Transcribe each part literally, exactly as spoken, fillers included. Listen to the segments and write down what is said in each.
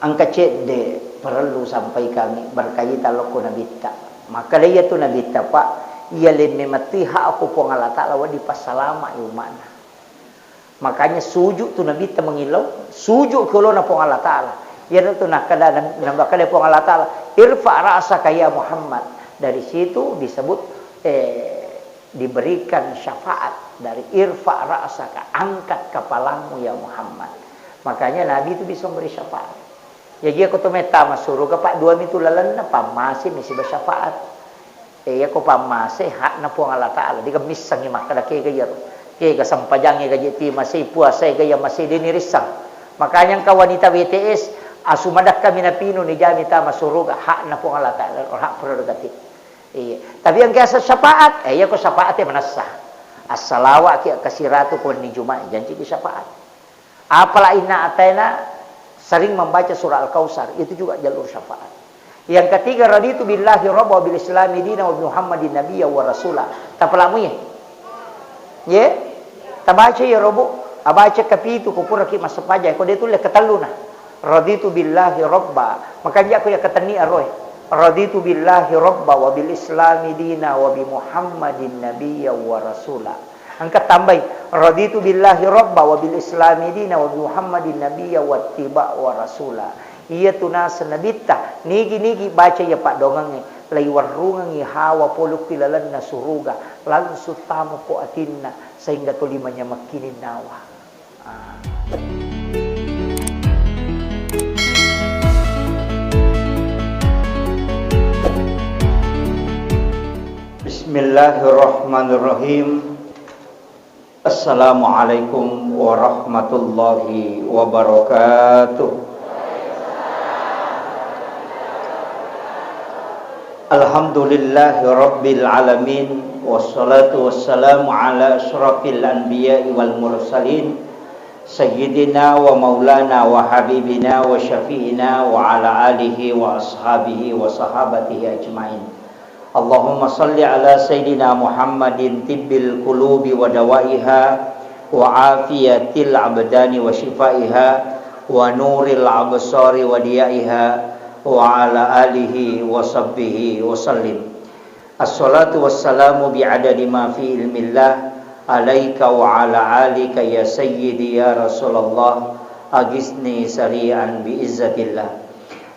Engka cedde parellu sampaikangngi berkaita lokko Nabitta. Makkeda iyatu Nabitta, Pak, iya lemme mettui hakku Puang Allah Ta'ala wedding passalama'i umma'na. Makanya sujud tu Nabitta mengillau, sujud ke olona Puang Allah Ta'ala. Iyatu nakkeda, nakkeda Puang Allah Ta'ala, "Irfa ra'saka ya Muhammad." Dari situ disebut, eh, diberikan syafaat dari "Irfa ra'saka", angkat kepalamu ya Muhammad. Makanya Nabi itu bisa memberi syafaat. Jaji iyako to mettama suruga, Pak, dua mitu lalenna, pammase mi siba syafaat. Eh, iyako pammase hakna Puang Allah Ta'ala, dega missengi makkeda kega iyaro. Kega sempajangnge gaje ti masei, puasa ega iya masei, de nirissang. Makanya engka wanita B T S, asu madakka mi napinu, nijami tama suruga, hakna Puang Allah Ta'ala, hak prerogatif. Iya. Tapi engka asa syafaat, eh, iyako syafaat e manessa. Assalawaki, akkasiratu ko wenni Juma'i, janci ki syafaat. Apala inna ataina sering membaca surah Al-Kautsar, itu juga jalur syafaat. Yang ketiga, raditu billahi rabba wa bil islami dina wa bi Muhammadin nabiyya wa rasula. Tapalamu ye? Ye? Tabaca ya robo, abaca kapitu ko puraki massempajang, ko de tulle ketelluna. Raditu billahi rabba. Makanja ko ya ketenni aroe. Raditu billahi rabba wa bil islami dina wa bi Muhammadin nabiyya wa rasula. Engka tambai, "Raditu billahi rabba wa bil islami dina wa bi Muhammadin nabiyya wattiba wa rasula." Iyatu naseng Nabitta, nigi-nigi baca iya paddoangengnge, laiwerrungengngi hawa polokki lalenna suruga, langsung tamo ko atinna, sehingga tuli manyamekkining nawa. Ah. Bismillahirrahmanirrahim. Assalamualaikum warahmatullahi wabarakatuh. Alhamdulillahi rabbil alamin, wassalatu wassalamu ala asyrafil anbiya'i wal mursalin, sayyidina wa maulana wa habibina wa syafi'ina wa ala alihi wa ashabihi wa sahabatihi ajmain. Allahumma salli ala sayyidina Muhammadin tibbil qulubi wa dawaiha wa afiyatil abdani wa shifaiha wa nuril absari wa diyaiha wa ala alihi wa sahbihi wa sallim. Assalatu wassalamu bi'adadi ma fi ilmillah alaika wa ala alika ya sayyidi ya Rasulallah, agisni sari'an bi izzatillah.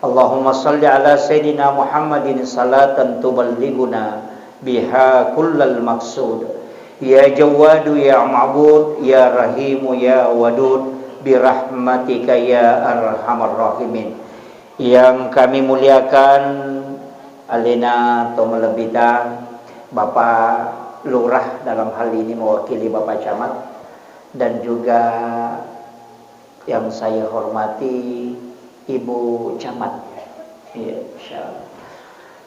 Allahumma salli ala sayyidina Muhammadin salatan tuballighuna biha kullal maqsud. Ya Jawwadu ya Ma'bud ya Rahimu ya Wadud, birahmatika ya arhamar rahimin. Yang kami muliakan alena to malebbita, Bapak Lurah dalam hal ini mewakili Bapak Camat, dan juga yang saya hormati Ibu Camat. Iya, insyaallah.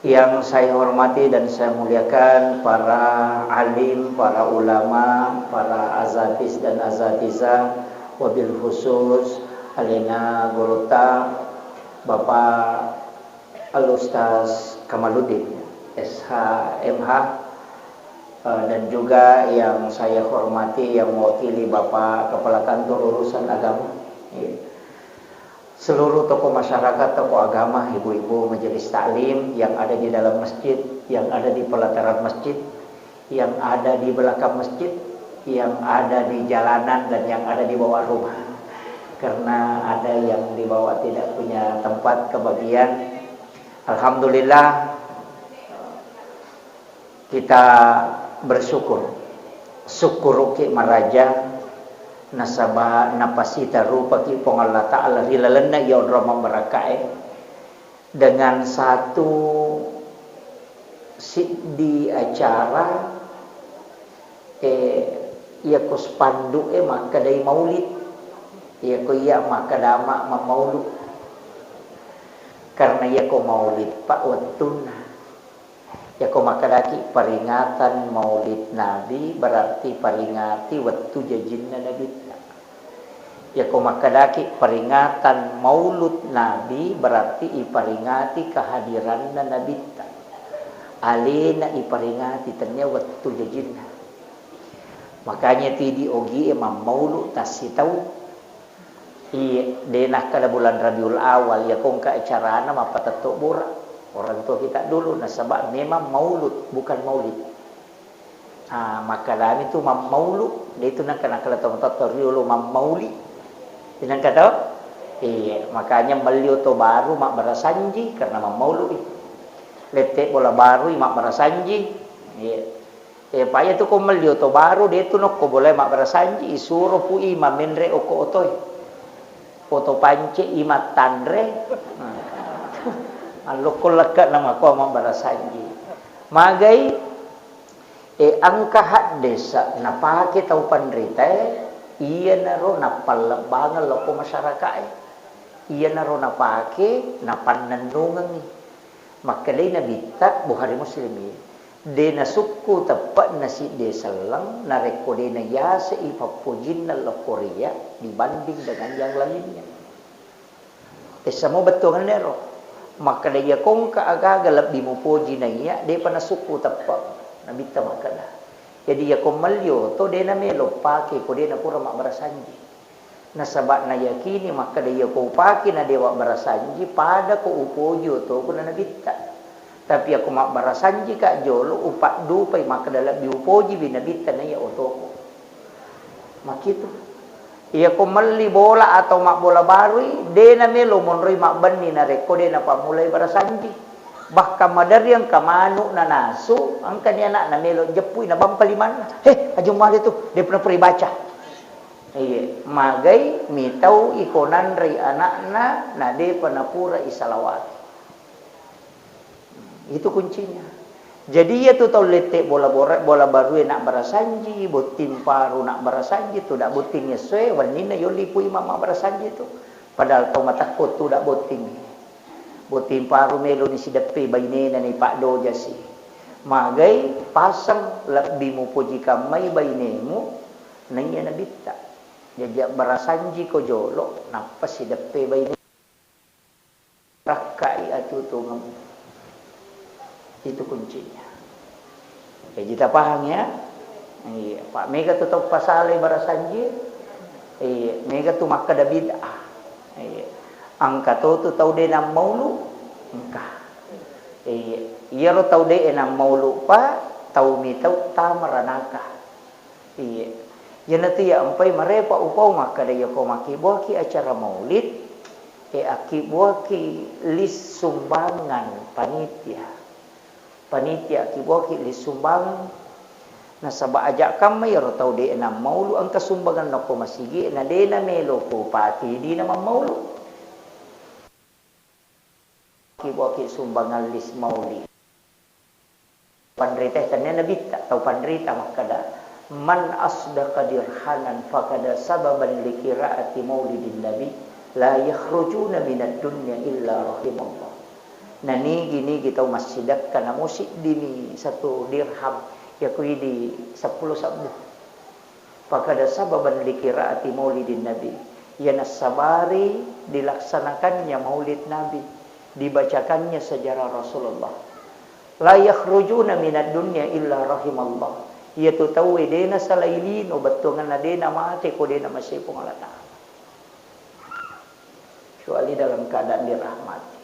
Yang saya hormati dan saya muliakan para alim, para ulama, para azatis dan azatizah, wabil khusus alena gurutta Bapak Al Ustaz Kamaluddin, S H, M H, eh, dan juga yang saya hormati yang mewakili Bapak Kepala Kantor Urusan Agama. Iya. Seluruh tokoh masyarakat, tokoh agama, ibu-ibu majelis taklim yang ada di dalam masjid, yang ada di pelataran masjid, yang ada di belakang masjid, yang ada di jalanan, dan yang ada di bawah rumah. Karena ada yang di bawah tidak punya tempat kebagian. Alhamdulillah, kita bersyukur. Sukkuruki maraja, nasaba napasita rupaki Puang Allah Ta'ala ri lalenna iya onrong mabbarakkae dengan satu siddi acara, eh, iyako spanduk e makkedai maulid, iyako iya makkeda ma-, mammaulu. Karena iyako maulid, Pak, wettunna. Iyako makkedaki peringatan Maulid Nabi, berarti peringati wettu jajinna Nabitta. Iyako makkedaki peringatan Maulud Nabi, berarti iperingati kehadiranna Nabitta. Alena iperingati, tennia wettu jajinna. Makanya tu idi ogie mammaulu tassitaung. Iya, de nakkeda bulan Rabiul Awal, iya kongka acarana mappatetto bora. Orang tua kita dulu, nasaba memang maulud, bukan maulid. Ah, makkedami tu mammaulu, de tu nengka nakkeda tau matetto riolo mammauli. Nengka tau? Iya, makanya melli oto baru mabbarasanji karena mammaulu. Lette bola barui mabbarasanji. Iya. Eh, pa iya tu ko melli oto baru, de tu nokko bolae mabbarasanji, isuro pui mamenre oko otoe. Oto pance i mattanre. Nah. Allokko lekke na makua mabbarasanji. Magai, eh, engka haddesa napake tau panritae, iyanaro nappallebbangeng lokko masyarakae. Iyanaro napake, napannennungengngi. Makkedai Nabitta, Bukhari Muslim, iya, de nasukku teppe'na sidde selleng narekko de nayasei pappojinna lokkoria dibanding dengan yang lainnya. Tessamo bettuangenna ero. Makkeda, iya kongka agaga lebbi mupoji naiya, depa nasukku teppe. Nabitta makkeda. Jadi, iya ko melli oto, de namelo pake ko de napura mabbarasanji. Nasaba nayakini makkeda, iya ko upake na dewa barasanji, pada ko upoji otoku na Nabitta. Tapi iya ko mabbarasanjika jolo, upaddupai makkeda lebbi upojiwi Nabitta naiya otoku. Makitu. Iya ko melli bola atau mabbola barui, de namelo monroi mabbenni narekko de napammulai barasanji. Bahkan maderri engka manu nanasu, engkani anakna melo jeppui nabampa limanna. He, Aji Muali tu, de pernah pura ibaca. Iya, magai mitau iko nanrei anakna, na depa napura isalawati. Itu kuncinya. Jadi, iya tu tau lette bola, bora-, bola barue nak barasanji, botting paru nak barasanji, tu dak botting essoe, wenninna yolli pui mama barasanji tu. Padahal tau matakko tu dak botting. Botting paru melo ni sideppe bainena ni paddoja si. Magai paseng lebbi mupoji kammai bainemu, naiya Nabitta. Jaji abbarasanji ko jolo, nappa sideppe baine. Rakkai atutungeng. Itu kuncinya. Jadi tapahang ya? Iya, Pak, mega tu tau pasalai barasanji. Iya, mega tu makkeda bid'ah. Iya. Engka to tu tau de nammaulu, engka. Iya, iyaro tau de nammaulu pa, tau mitau tamaranaka. Iya. Iyanatu iya empai marepa upau makkeda, iya ko makkibuaki acara maulid, e, akkibuaki list sumbangan panitia. Panitia akkibuaki list sumbangan. Nasaba aja kamma iyaro tau de nammaulu engka sumbangan nokko masigi, na de namelo ko pati dina mammaulu. Akkibuaki sumbangan list maulid. Panrita, tennia Nabitta, tau panrita makkeda, "Man asdaqa dirhanan fakada sababan li qiraati maulidin nabi, la yakhrujuna minad dunya illa rahimallah." Na nigi-nigi tau massidekka namo siddimi satu dirham, yaku idi seppulo sebbu. Fakada sababan li qiraati maulidin nabi. Iya nassabari dilaksanakannya maulid Nabi, dibacakannya sejarah Rasulullah. La yakhrujuna minad dunya illa rahimallah. Iyatu tauwe de nasalai lino, bettuanganna de namate ko de namasei Puang Allah Ta'ala. Kecuali dalam keadaan dirahmati.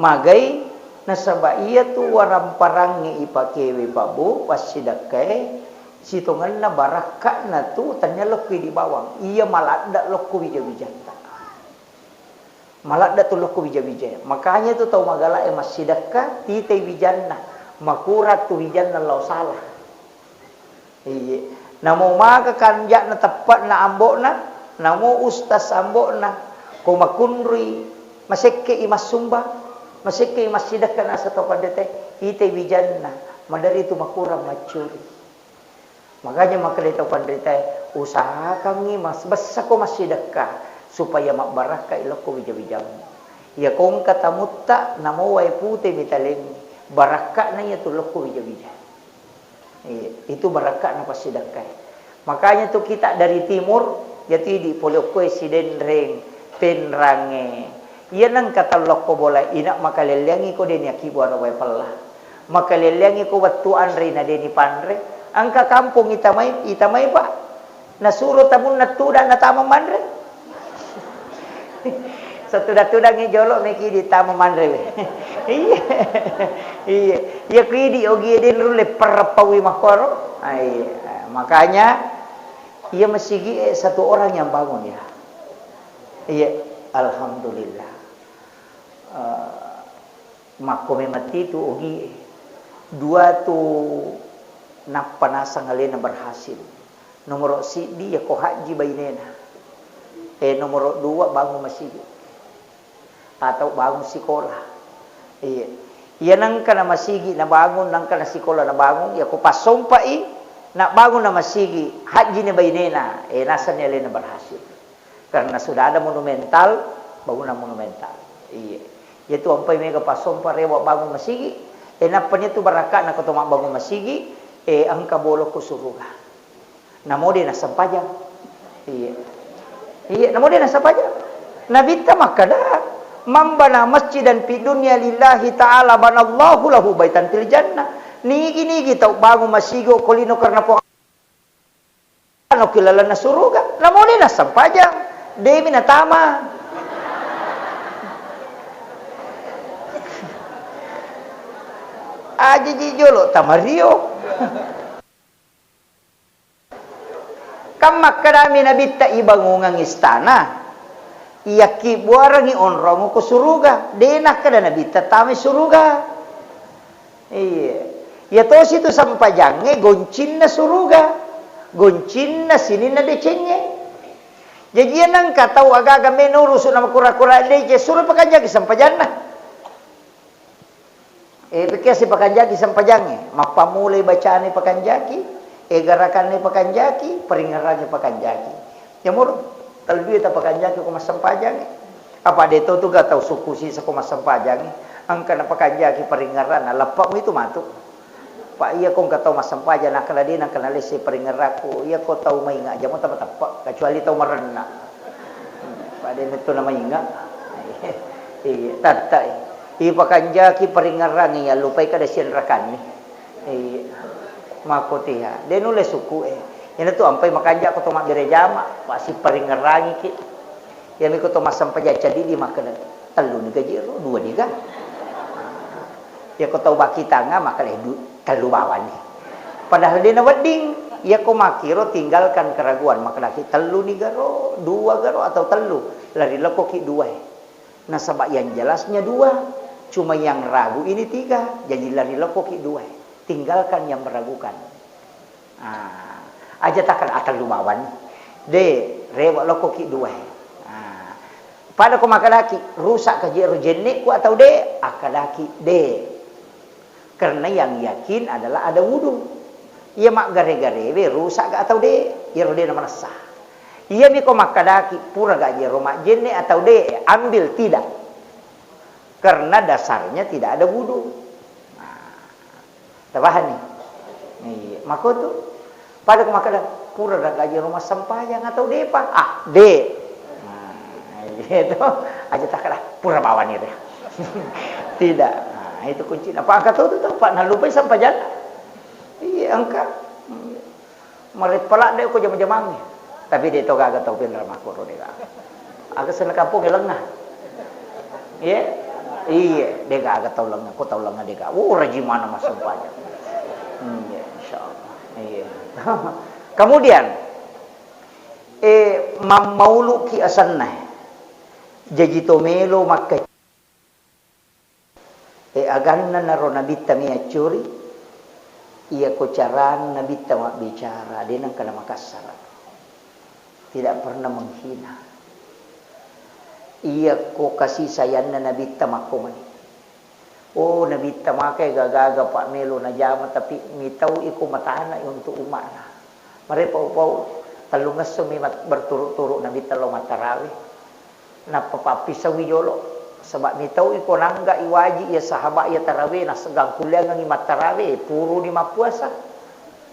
Magai, nasaba iyatu waramparangnge ipakewe, Pak Bu, passidekkae, sitongenna barakka'na tu tennia lokko idi bawang. Iya maladde lokko wija-wijatta. Maladde tu lokko wija-wijae. Makanya tu tau magalae massidekka, titai wijanna. Makurang tu wijanna lao salah. Iya. Namo maka kanja'na teppe'na ambo'na, namo ustaz ambo'na, ko makunrui, masekke'i massumbang, masekke'i massidekka nasaba tau panritae, ite wijanna, maderri tu makurang maccuri. Makanya makkeda tau panritae, usahakangngi mas-, bessako massidekka supaya mabbarakkai lokko wija-wijammu. Iya kongka tamutta, namo wae pute mitalengngi, barakka'na iya tu lokko wija-wija. Iya, itu barakka'na passidekkae. Makanya tu kita dari timur, yatu idi pole okkoe Sidenreng, Penrangnge. Iya nengka tellokko bola ina makalelleangngi ko deni akkibuara wae pella. Makalelleangngi ko wettu anre na deni panre. Engka kampong itamai, itamai, Pak. Nasuro tamunna tudang natama manre. Satudang-tudangngi jolo meki ditama manre we. Iya. Iya. Iya ku idi ogi e de nurulle perreppaui makkoro. Ai, makanya iya masigi e satu orang yang bangun ya. Iya, alhamdulillah. Eh, makko memang titu ogi e. Dua tu nappa nasang alena berhasil. Nomoro siddi yako hajji bainena. Eh, nomoro dua bangun masigi. Atau bangun sikola. Iya. Iya nangka na masigi nabangun, nangka na sikola nabangun, yako passompai, nabangun na masigi, hajji ni bainena, eh, nasanni alena berhasil. Karena sudah ada monumental, bangunan monumental. Iya. Iyatu ampai mega passompa rewa bangun masigi, eh, nappa nitu barakka'na ko to mabbangun masigi, eh, engka bolo ko suruga. Namo de nassempajang. Iya. Iya, namo de nassempajang. Nabitta makkada, "Man bana masjidan fid dunya lillahi ta'ala banallahu lahu baitan fil jannah." Nigi-nigi tau bangun masigi ko lino karena Puang Anu ki lalenna suruga, namoni nassempajang, demi natama. Ajiji jolo tamario. Kan makkedami Nabitta ibangungang istana, iyakki buarengi onrong ko suruga, de nakkeda Nabitta tamai suruga. Iya. Iya tosi tu sempajangnge goncinna suruga. Goncinna sininna decengnge. Jaji iya nengka tau agaga meno rusu na makura-kura deceng, suro pakanjaki sempajanna. Eh, pekkiasi pakanjaki sempajangnge. Mappamulai bacane pakanjaki, eh, garakanne pakanjaki, paringerangnge pakanjaki. Yamuro, tellue tapakanjaki ko massempajangnge. Apa de to tu ga tau sukku sisa ko massempajangnge. Engka napakanjaki paringeranna, leppa mu itu matu. Pa iya ko engka tau massempajang, nakkeda de nengka nalesse paringerakku. Iya ko tau mainga, jamo tama teppa, kecuali tau marenna. Pa de metto na mainga. Iya, tatta. Ipakanjaki paringerangnge, yallupai kada sianrakanni. Iya. Makkotiha. De nulle sukku e. Iyana tu ampai makanja ko to mabbere jama, pasti paringerangiki. Iyami ko to massempajang cadidi makkeda, "Tellu ni gaji ro, dua ni ga?" Iya ko tau bakitanga makkeda, "Du-, tellu bawani." Padahal de nawedding. Iya ko makkiro tinggalkan keraguan, makkedaki, "Tellu ni garo, dua garo atau tellu?" Lari lokkoki dua e. Nasaba yang jelasnya dua, cuma yang ragu ini tiga. Jadi lari lokkoki dua e. Tinggalkan yang meragukan. Ah, aja takkeda, "Ah, tellu bawani." De, rewa lokkoki dua e. Ah, pada ko makkedaki, "Rusak ka je ro jenne'ku atau de?" Akkadaki, "De." Karena yang yakin adalah ada wudu. Iya maggare-garewe rusak ga atau de? Iyaro de namanessa. Iyami ko makkadaki, "Pura ga je ro majjenne atau de?" Ambil tidak. Karena dasarnya tidak ada wudu. Nah, tapahanni? Iya, makkotu. Pada ko makkeda, "Pura ga je ro massempajang atau depa?" Ah, de. Nah, itu. Aja takkeda, "Pura bawani re." Tidak. Nah, itu kuncinya. Apa angka tu tu, Pak, nalupai sempajang. Iya, engka. Mareppa ladde ko jama-jamangnge. Tapi de to gaga tau pinra makkoro de gaga. Aga senna kampong lenga. Iya? Iya, de gaga tau lenga, ko tau lenga de gaga. Oh, rajimana massempajang. Iya, insyaallah. Iya. Kemudian, eh, mammauluki asenna. Jaji to melo makka E, aganna naro Nabitta mi accuri, iyako carana Nabitta mabbicara, de nengka namakassara. Tidak pernah menghina. Iyako kasih sayangna Nabitta makko mani. Oh, Nabitta makai gaga-gaga pa melo najama, tapi mitau iko matana untuk umatna. Marepau-pau, tellungesso mi mat-, berturut-turut Nabitta lao mattarawe. Nappa pappisauwi jolo, saba mitau iko nangga iwaji iya sahaba iya tarawe, naseggang kulliangengi mattarawe, puruni mappuasa.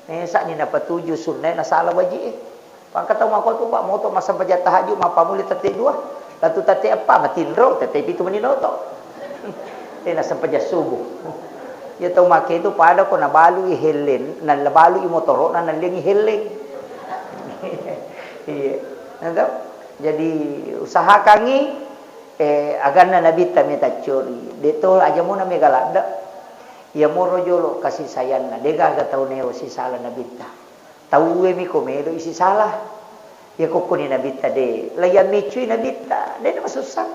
Mesani napatuju sunnae nasala waji e. Pangka tau makko tu, Pak, moto massempajang tahajud, mappamuli tette dua, latu tette eppa, matinro, tette pitu meni noto. E, nassempajang subuh. Iya tau make tu pada ko nabalui helleng, nabalui motoro'na, nalliangi helleng. Iya. Nangka Jadi usahakangngi, eh, aganna Nabitta meta cori. De to aja mona mega ladde. Iya moro jolo kasih sayangna, de gaga tau neo sisala Nabitta. Tauwe mi ko melo isi salah. Iya kokkoni Nabitta de, laiya miccui Nabitta, de na masussa.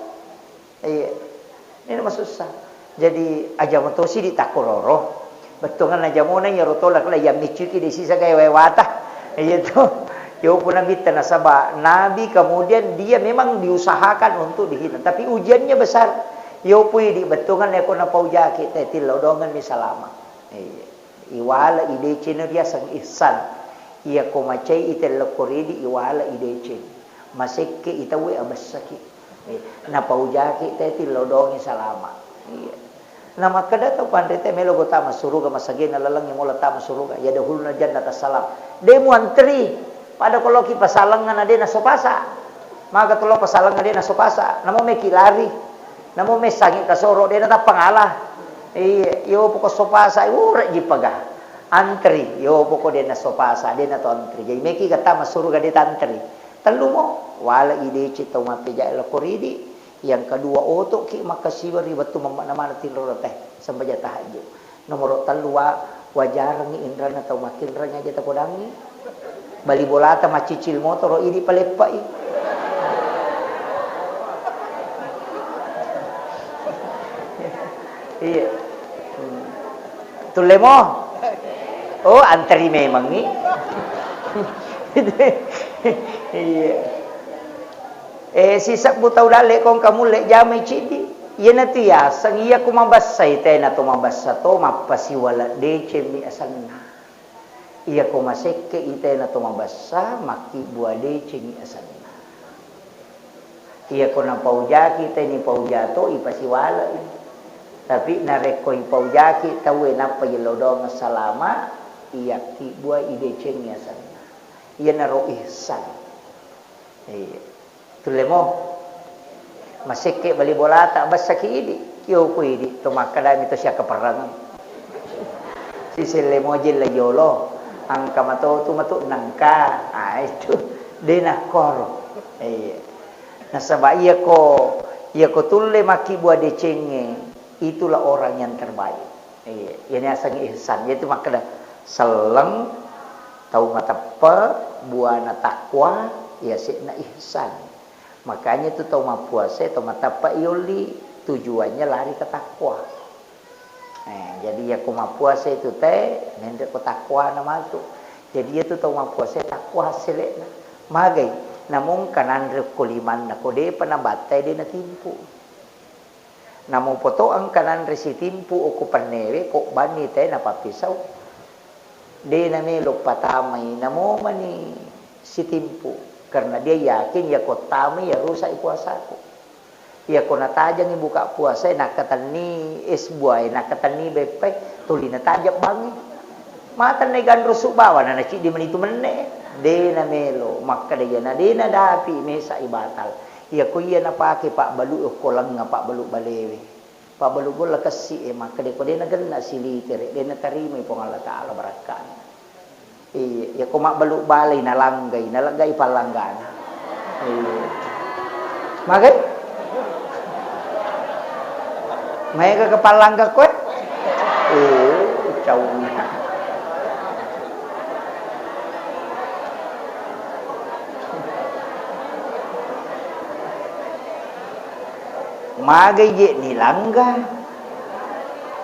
Iya. Ini masussa. Jadi, aja motosi di takkororo. Bettuanna jamona iyaro tolak la iya miccuki di sisa gaya wewata. Iya to. Yo pun Nabitta nasaba Nabi kemudian dia memang diusahakan untuk dihina. Tapi ujiannya besar. Yo pui di bettuanna ko napaujaki te tillau dongan mi salama. Iya. Iwala ideceng riaseng ihsan. Iya ko macai ite lokko ridi iwala ideceng. Masekke itauwe abessaki. Eh, napaujaki te tillau dongi salama. Iya. Namakkeda tau panrite melo go tama suruga masagena lalengnge mola tama suruga. Ya dahulna jannata salam. De muantri. Pada koloki pasalengnga na de nasopasa. Maga tolo pasalengnga de nasopasa. Namo meki lari. Namo messangi kasoro de natappa ngala. Iya, yo poko sopasa ure jipaga. Antri, yo poko de nasopasa, de nato antri. Jadi meki kata masuruga de tantri. Tellu mo, wala ideceng tau mappejae lokko ridi. Yang kedua, otoki makkasiwari wettu mamma-, namana tinro teh, sembaja tahajud. Nomoro tellu wa-, wajarengngi inranna tau makkinreng aja tapodangngi. Bali bolata maccicil motoro idi paleppai. Iya. Hmm. Tulle mo? Oh, antri memangngi. Iya. Eh, sisebbu tau dalle kongka mulle jamai ciddi. Iyanatu yaseng, iya ko mabessai tena to mabessa to, mappasiwala deceng mi asenna. Iya ko masekke i tena to mabessa, makkibbua deceng mi asenna. Iya ko napaujaki teni pauja to, ipasiwala i. Tapi narekko ipaujaki tauwe nappa yello doang salama, iya kibbua ideceng mi asenna. Iyanaro ihsan. Iya. Tulle mo. Masekke bali bolata, bessaki idi. Kio ko idi, to makkadami to siakkaperrangeng. Siselle moje la yolo. Angka matotu matu nangka. Ah, itu. De nakkoro. Iya. Nasaba iya ko, iya ko tulle makkibua decengnge, itulah orang yang terbaik. Iya, iyana yasengnge ihsan. Iyatu makkeda selleng, tau mateppe, buana takwa, yase'na ihsan. Makanya tu tau mappuasa, tau mateppe yolli, tujuannya lari ke takwa. Eh, jadi yako mappuasa itu te, menre ko takwa na matu. Jadi iyatu tau mappuasa takwa hassele'na. Magai, namung kananre ko limanna, ko depa nabattai de natimpu. Namupoto engka nanre sitimpu okko pennewe, ko banni te napappisau. De namelo patamai, namomani sitimpu. Karena dia yakin, yako tamai, ya rusak i puasaku. Yako natajangi buka puasa, nakatenni es buah, nakatenni beppai, tuli natajang bangi. Mata na ganrusu bawa na naciddi menitu menne. De namelo, makkeda iyana de nadapi mesa i batal. Iyako iya napake pabbalu okko lengnga pabbalu balewe. Pabbalu golla kessi e, makkeda ko de nagenna silitere, de natarimai Puang Allah Taala barakkana. Iya, yako mabbalu balai nalanggai, nalanggai pallanggana. Iya. Magai? Maega ke pallangga koe? Eh, cauna. Magai je nilangga?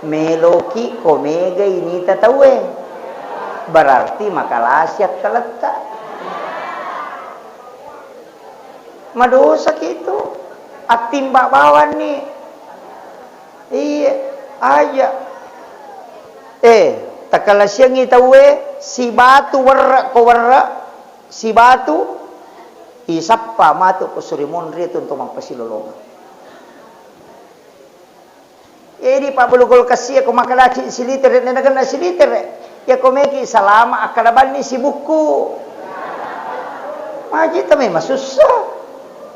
Meloki ko megai nita tauwe. Berarti makalasi akkaletta. Madosaki itu. Attimba bawanni. Iya, aja. Eh, takalasiangi tauwe, sibatu werre ko werre, sibatu, isappa matu ko suri monri itu untuk mappasilolongeng. Jadi pabbalu gol kassi ko makadaci silitere, nenagenna silitere. Yako meki salama, akkada banni sibukku. Maji tame masussa.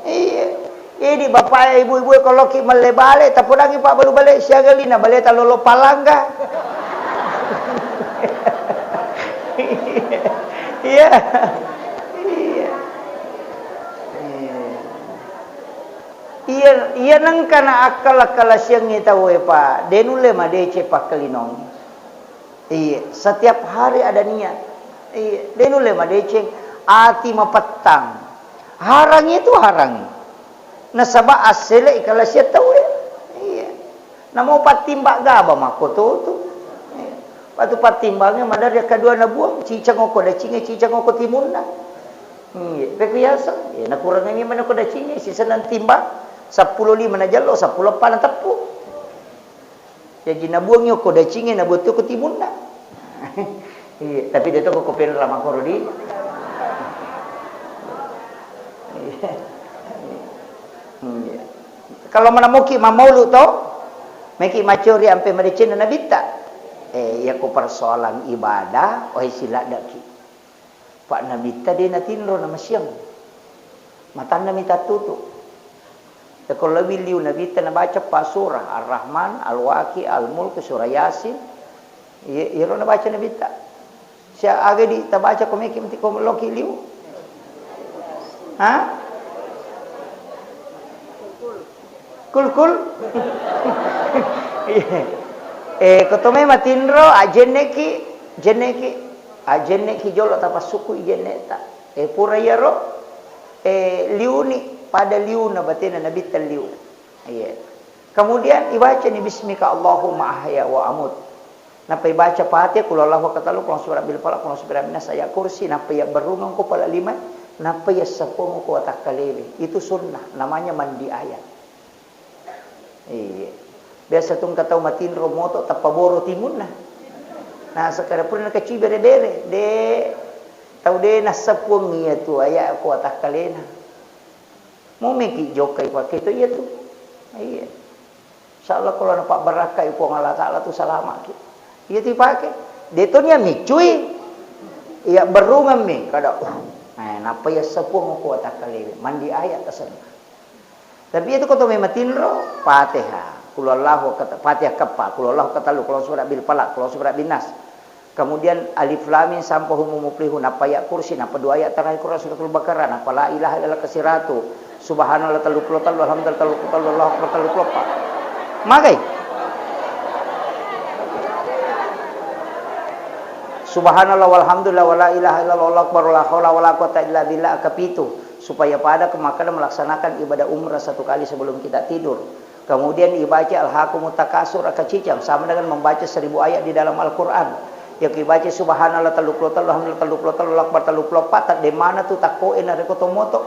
Iya. Jadi bapak ibu-ibu, kalau ki melle bale, tapodangi pabbalu bale, siaga lina bale talolo palangga. Iya. Iya. Iya. Iya, iya nengka na akkala-kalasiangngi tauwe, Pak, de nulle madeceng pakkalinong. Iya, setiap hari ada niat. Iya, de nulle madeceng, ati mapettang. Harang itu harang. Nasaba assele kalasiang tauwe. Iya. Namo pattimba gaba makkototu. Iya. Patu pattimbangnge maderri kedua nabuang, cicang oko dacingnge, cicang oko timunna. Iya, pekku yaseng. Iya, nakurangengngi mana ko dacingnge, sisenna timbang, seppulo lima najello, seppulo eppa nateppu. Jaji nabuangngi okko dacingnge, nabuang tu ko timunna. Iya, tapi de to ko penra makkoro di. Iya. Iya. Kalau manamoki mamaulu to, meki macori ampe madecenna nabitta. Eh, iya ko persoalan ibadah, oi siladdaki. Pak Nabitta de natinro namasiang. Matanna mi tattutu. Yako lebbi liu Nabitta nabaca pa surah, Ar-Rahman, Al-Waqi, Al-Mulk, surah Yasin. Iye, iyaro nabaca Nabitta. Sia aga di tabaca ko meki menti ko loki liu? Ha? Kul, kul. Iya. Eh, ko to mai matinro, ajenneki, jenneki, ajenneki jolo tapassukku i jenneta. Eh, pura iyaro, eh, liuni pada liuna batena Nabitta liu. Iya. Kemudian ibacani bismika Allahumma ahya wa amut. Nappa ibaca Fatihah, Qul huwallahu ahad, Qul a'udzu birabbil falaq, Qul a'udzu birabbin nas, ayat kursi, nappa iya berrungeng ko pala lima, nappa iya seppuang ko watakkalewe. Itu sunnah, namanya mandi ayat. Iya. Biasa tu engka tau matinro moto tappa boro timunna. Nah, sekarang pura nakaci bere-bere, de tau de nasseppuang iya tu ayat ko watakkalena. Mau meki jokkai pakai tu iya tu. Iya. Insyaallah kalau napabbarakkai Puang Allah Taala tu salamaki. Iya tu ipake. De to nia miccui. Iya berrungeng mi kada. Uh. Eh, nappa iya seppuang ko watakkalewe. Mandi ayat tasenna. Tapi itu ko to memang tinro, Fatihah, Qul huwallahu kata, Fatihah keppa, Qul huwallahu katellu, Qul a'udzu birabbil falaq, Qul a'udzu birabbin nas. Kemudian Alif Lam Mim sampai Humul Muflihun, nappa ayat kursi, nappa dua ayat terakhir Quran suratul Baqarah, nappa la ilaha illallah kasiratu, subhanallah tellu puluh tellu, alhamdulillah tellu puluh tellu, Allahu akbar tellu puluh empat. Magai? Subhanallah walhamdulillah wala ilaha illallah wallahu akbar, la haula wala quwata illa billah, akapitu. Supaya pada kemakan melaksanakan ibadah umrah satu kali sebelum kita tidur. Kemudian dibaca Alhaakumut Takasur, akacicang, sama dengan membaca seribu ayat di dalam Al-Quran. Yang dibaca subhanallah tellu puluh tellu, alhamdulillah tellu puluh tellu, Allahu akbar tellu puluh empat, tak di mana tu takkoe narekko to moto.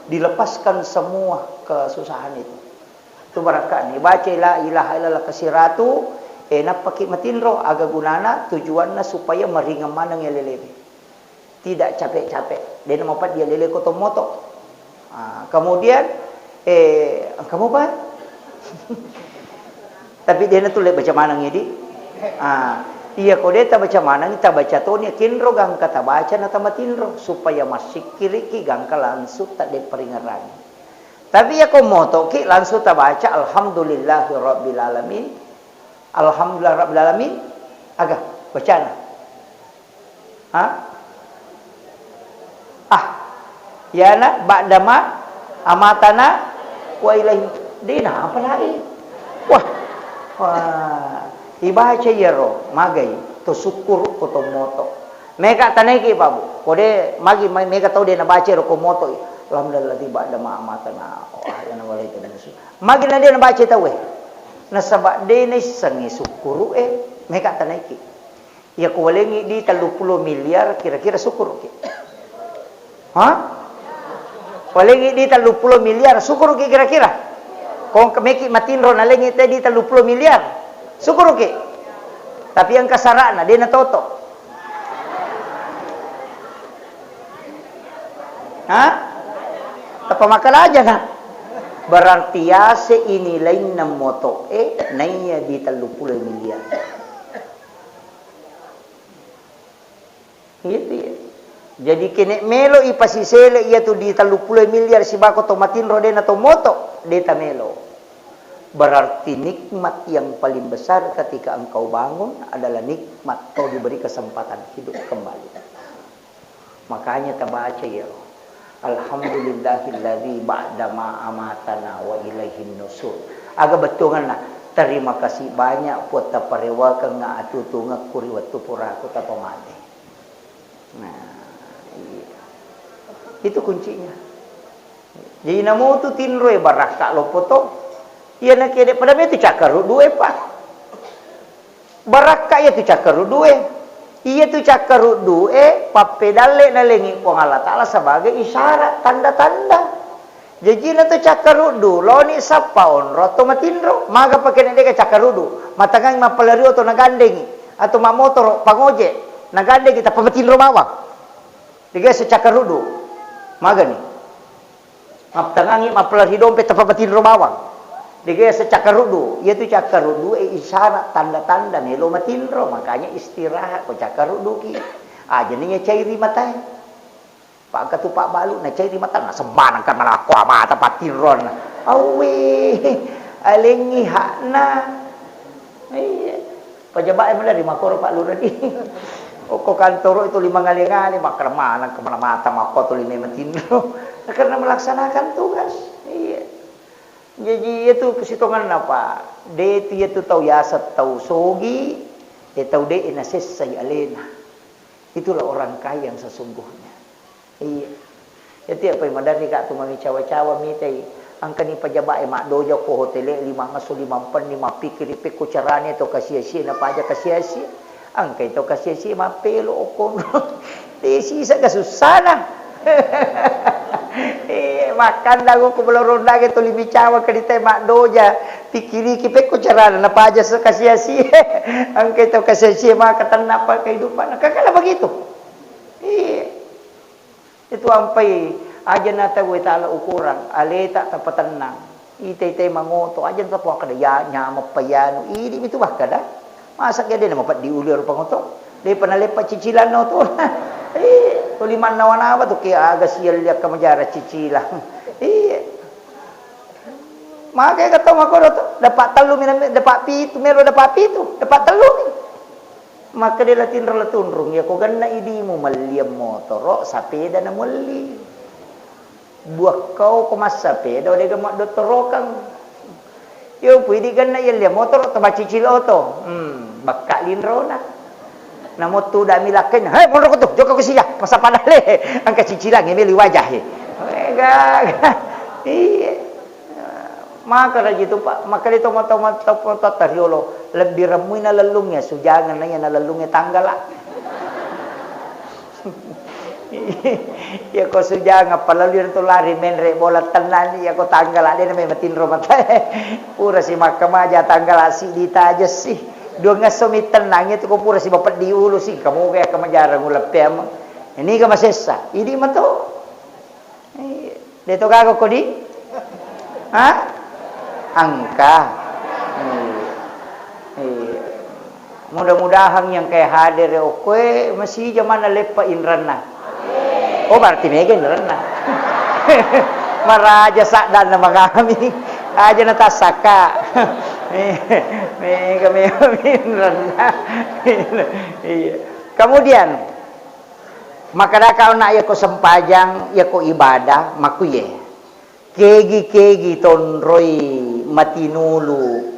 Dilepaskan semua kesusahan itu. Tu barakka ni, baca la ilaha illallah kasiratu, eh, nappaki matinro, aga gunana, tujuanna supaya maringeng maneng alelewe. Tidak capek-capek. Dena mapaddi alele ko to moto. Ah, kemudian, eh, engka mopa? Tapi dena tulle baca maneng idi. Ah, iya ko de tabaca maneng, tabaca toni kinro gangka tabaca na tamatinro supaya massikkiriki gangka langsung tadde paringerang. Tapi iya ko motoki langsung tabaca alhamdulillahirabbil alamin. Alhamdulillah rabbil alamin. Aga bacana? Ha? Ah, yana ba'dama amatana wa ilaihi. Dena apa lagi? Wah. Wah, ibaca iyaro magai to sukkuru ko to moto. Mega tanaiki Pak Bu. Kode magi mega tau de nabaca ro ko moto. Alhamdulillah ba'dama amatana. Wah, yana walai. Magi na de nabaca tauwe. Nasaba de naissengngi sukkuru e, mega tanaiki. Iya ko walengngi di tellu puluh miliar, kira-kira sukkuruki? Ha? Walengngi di tellu puluh miliar, sukkuruki kira-kira? Ko meki matinro nalengngi te di tellu puluh miliar, sukkuruki? Tapi engka sara'na, de natoto. Ha? Tappa makkalaja na. Berarti yase ini lainna moto e naiya di tellu puluh miliar. Gitu ya. Jadi kene melo ipasisele iya tu di tellu puluh miliar sibako to matinro de na to moto, de ta melo. Berarti nikmat yang paling besar ketika engkau bangun adalah nikmat kau diberi kesempatan hidup kembali. Makanya tabaca ya. Alhamdulillahilladzi ba'dama amatana wa ilaihin nusur. Aga bettuangenna, terima kasih banyak Puang taparewakengnga atutungekku ri wettu puraku tapamate. Nah, iya. Itu kuncinya. Jadi namutu tinroe barakka loppo to. Iya nakede pada metu cakkaruddu e, Pak. Barakka iyatu cakkaruddu e. Iyatu cakkaruddu e pappedalle nalengi Puang Allah Taala sebagai isyarat, tanda-tanda. Jajina tu cakkaruddu, loni sappa onro atau matinro, maga pake na deka cakkaruddu, matangangi mappalari oto nagandengi, atau mammotoro, pangoje, nagandengi tappa matinro bawang. Dega ese cakkaruddu, magani. Maptangangi mappalari dompe tappa matinro bawang. Dega ese cakkaruddu, iyatu cakkaruddu e isyarat tanda-tanda melo matinro, makanya istirahat ko cakkarudduki. Aja ni cairi matae. Pak engka tu pabbalu, nacairi mata, nasemmaneng kan malakko mata patinron. Awwe, alengi hakna. Iya. Pajaba'e mulai ri makkoro Pak Lurah di. Okko kantoro itu lima ngale-ngale, makkeda maneng kemana mata makko tu lima matinro. Karena melaksanakan tugas. Iya. Jadi itu kesitonganna, Pak. De itu, itu tau yaseng tau sogi, e tau de nasessai alena. Itulah orang kaya yang sesungguhnya. Iya. Jadi apa maderri ka tu mamicawa-cawa mitai. Angkani pajaba'e maddoja ko hotele lima ngesso lima mpenni mappikiri pekko carane to kasia-sia napaja kasia-sia. Angkai to kasia-sia mappelo okko. Te sisa kasussana. Eh, makkandang ko belorondage tuli micawa keritai maddoja. Pikiriki pekko carana napaja se kasia-sia. Angkai to kasia-sia maka tenna pa kehidupan. Kakala begitu. Iya. Itu ampai aja na tau taala ukurang, aleta tapatennang. Ite-ite mangoto, aja na tapoakkeda ya nyameppa yanu. Idi mitu makkeda. Masa ke de na mapeddi ulu ero pangoto? De pa naleppa cicilanna oto. Eh, tuli mannawa-nawa tu ke aga sialli akkamajara cicilang. Iya. Mage ka tau makkoro to, dapat tellu mi, dapat pitu, melo dapat pitu, dapat tellu mi. Makkeda la tinro la tunrung, iya ko genna idimu melliang motoro, sapeda na muelli. Buakkau ko massapeda, de ga maddottorokang. Yo pui di genna iya lia motoro, to macicil oto. Hmm, bakka linrona. Namo tu da milakkain, "Hei, monro ko tu, jokka ko sia, masa padale." Angka cicilang, meli wajah, he. Eh, ga, ga. Iya. Maka raji tu, Pak, maka di toma-toma, toma-toma riolo, lebbi remmui nalellungnge, sujangeng na iya nalellungnge tanggala. Iya ko sujangeng, apalagi tu lari menre bola tennani, iya ko tanggala, de na memang tinro matae. Pura si makkamaja tanggala, si ditajassi. Dua ngesso mi tennang, itu ko pura si bapeddi ulu, si kamu kayak kamajarang uleppem. Ini ke masessa, ini mato. Iya. De to gaga ko di? Ha? Engka. Iya. Iya. Mudah-mudahan yang kayak hadir ya, okoe masih zaman leppa inranna. Oh, berarti mega inranna. Maraja saddanna mangami. Aja na tassaka. Mega, mega inranna. Iya. Kemudian, Makkadaka onna, yako sempajang, yako ibadah, makkuye. Kegi-kegi tonroi matinulu,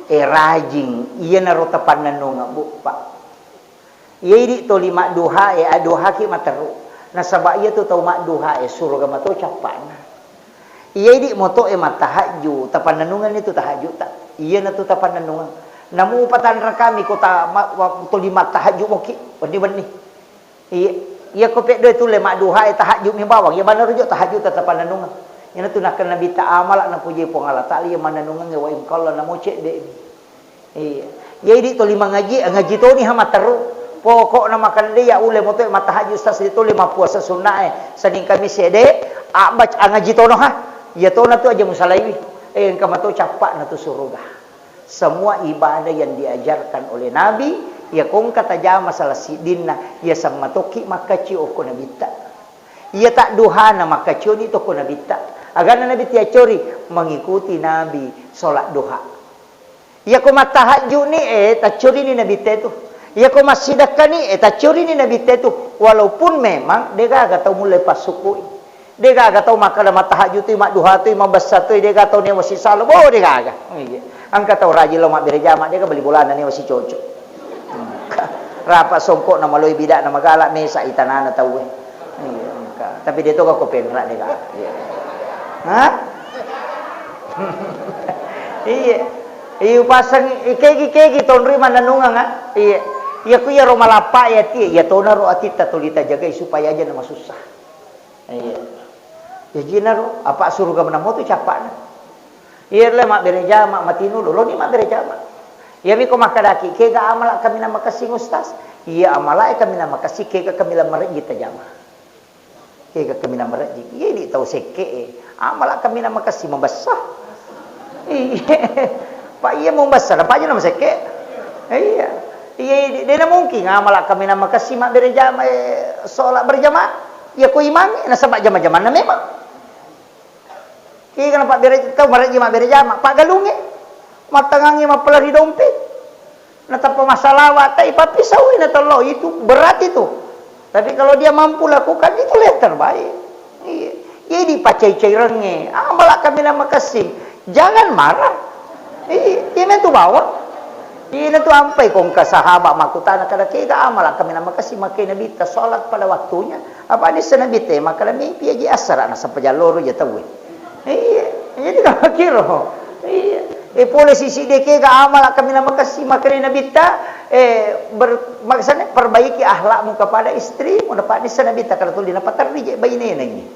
e, rajing, iyanaro tapannennungeng, Bu, Pak. Iya idi toli madduha, e, adduhaki materru. Nasaba iya tu tau madduha, e, suruga mato cappana. Iya idi moto, e, mattahajju, tapannennungenni tu tahajjuta. Iyana tu tapannennungeng. Namu patanra kami kota ma-, wa-, toli mattahajju moki, wenni-wenni. Iya, iya ko peddoe tulle madduha e tahajud mi bawang, iya maneng rujuk tahajud tetap manenungeng. Iyana tu nakkeda Nabitta amala napuji Puang Allah Taala, iya manenungengnge wa in qalla namo cedde mi. Iya. Iya idi toli mangaji, ngaji toni ha matteru. Pokokna makande iya ulle moto mattahajud sasri toli mappuasa sunna e. Senin Kamis ede, abbac angaji tono ha. Iya tona tu aja musalaiwi. E, engka mato cappana tu suruga. Semua ibadah yang diajarkan oleh Nabi, iya ko engka tajama salah siddinna, iya sammatokki makkaccio okko Nabitta. Iya tadduhana makkaccioni tokko Nabitta. Agana Nabi tiaccori mengikuti Nabi sholat duha. Iya ko mattahajjuni, e, taccorini Nabitta itu. Iya ko massidekkani, e, taccorini Nabitta itu. Walaupun memang degaga tau mulle passukui. Degaga tau makkeda mattahajjud tu, madduha tu, mabessa tu, dega tau newa sisala. Bo, degaga. Iya. Engka tau rajin lao mabbere jama, dega bali bolana newa sicoco. Rapa songkokna maloi bidakna magala, mesa itanana tauwe. Iya, engka. Tapi de toga ko penra, dega. Iya. Hah? Iya. Iya, pasang kegi-kegi tonri mananungang, ah. Iya. Iya, ku iya ro malappa ya ti, iya tona ro atitta tuli tajagai supaya aja na masussa. Iya. Jajinaro, apa suruga menamo tu capana. Iya le mabbere jama, matinu loloni mabbere jama. Iya miko makkedaki, kega amala kaminang makessing ustaz? Iya amala e kaminang makessing, kega kaminang marejji tajama. Kega kaminang marejji. Iya di tau sekke e. Amala kaminang makessing mabessa. Iya. Pak iya mabessa, apa aja nama sekke. Iya. Iya, de na mungkin amala kaminang makessing mabbere jama, eh, sholat berjamaah. Iya ko imang, nasaba jama-jamanna memang. Kega napabbere tau marejji mabbere jama, paggalungnge. Mattangangnge mappalari dompe. Natappa massalawa, tai pappisaui na tello, itu berat itu. Tapi kalau dia mampu lakukan, itulah yang terbaik. Iya. Jadi pacai-cairengnge, amala kaminang makessing. Jangan marah. Iya, iya tu bawang. Ina tu ampai ko engka sahabat makkutana kada kega amala kaminang makessing makkeda Nabitta sholat pada waktunya. Apa nissa Nabitta makkeda mimpi aji assara nasaba jalloro ja tauwe. Iya, jadi kalau kiro. Iya. E pole sisi de kega amala kaminang makessing makkeda Nabitta, eh, ber, maksudnya perbaiki akhlakmu kepada istrimu, napa nissa Nabitta kada tuli napaterri je bainena ini.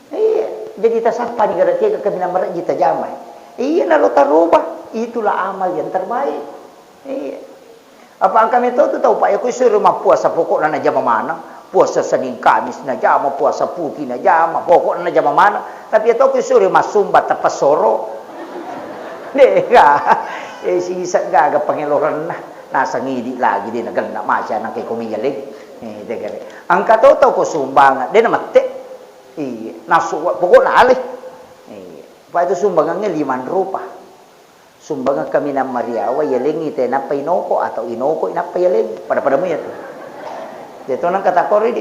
Iya, jadi tasappani kada kega kaminang marejji tajama. Iya, nalo taroba, itulah amal yang terbaik. Iya. Apa engka meto tu tau, Pak, ya, ku isuro mappuasa, pokokna najama maneng. Puasa Senin Kamis najama, puasa Puti najama, pokokna najama maneng. Tapi ya to ku isuro massumba teppesoro. Dega. Eh, sisa gaga pangelorenna. Nasang idi lagi de nagenna maca nangke ko miyaleng. Eh, dega. Engka to tau ko sumbangan, de namette. Iya, nasu pokokna ale. Iya. Pak, itu sumbangannya lima rupa. Sumbangan kaminang mariawa, yalengngi te nappa inoko atau inoko nappa yalengngi. Pada-pada muya tu. Jadi nang kata kori di.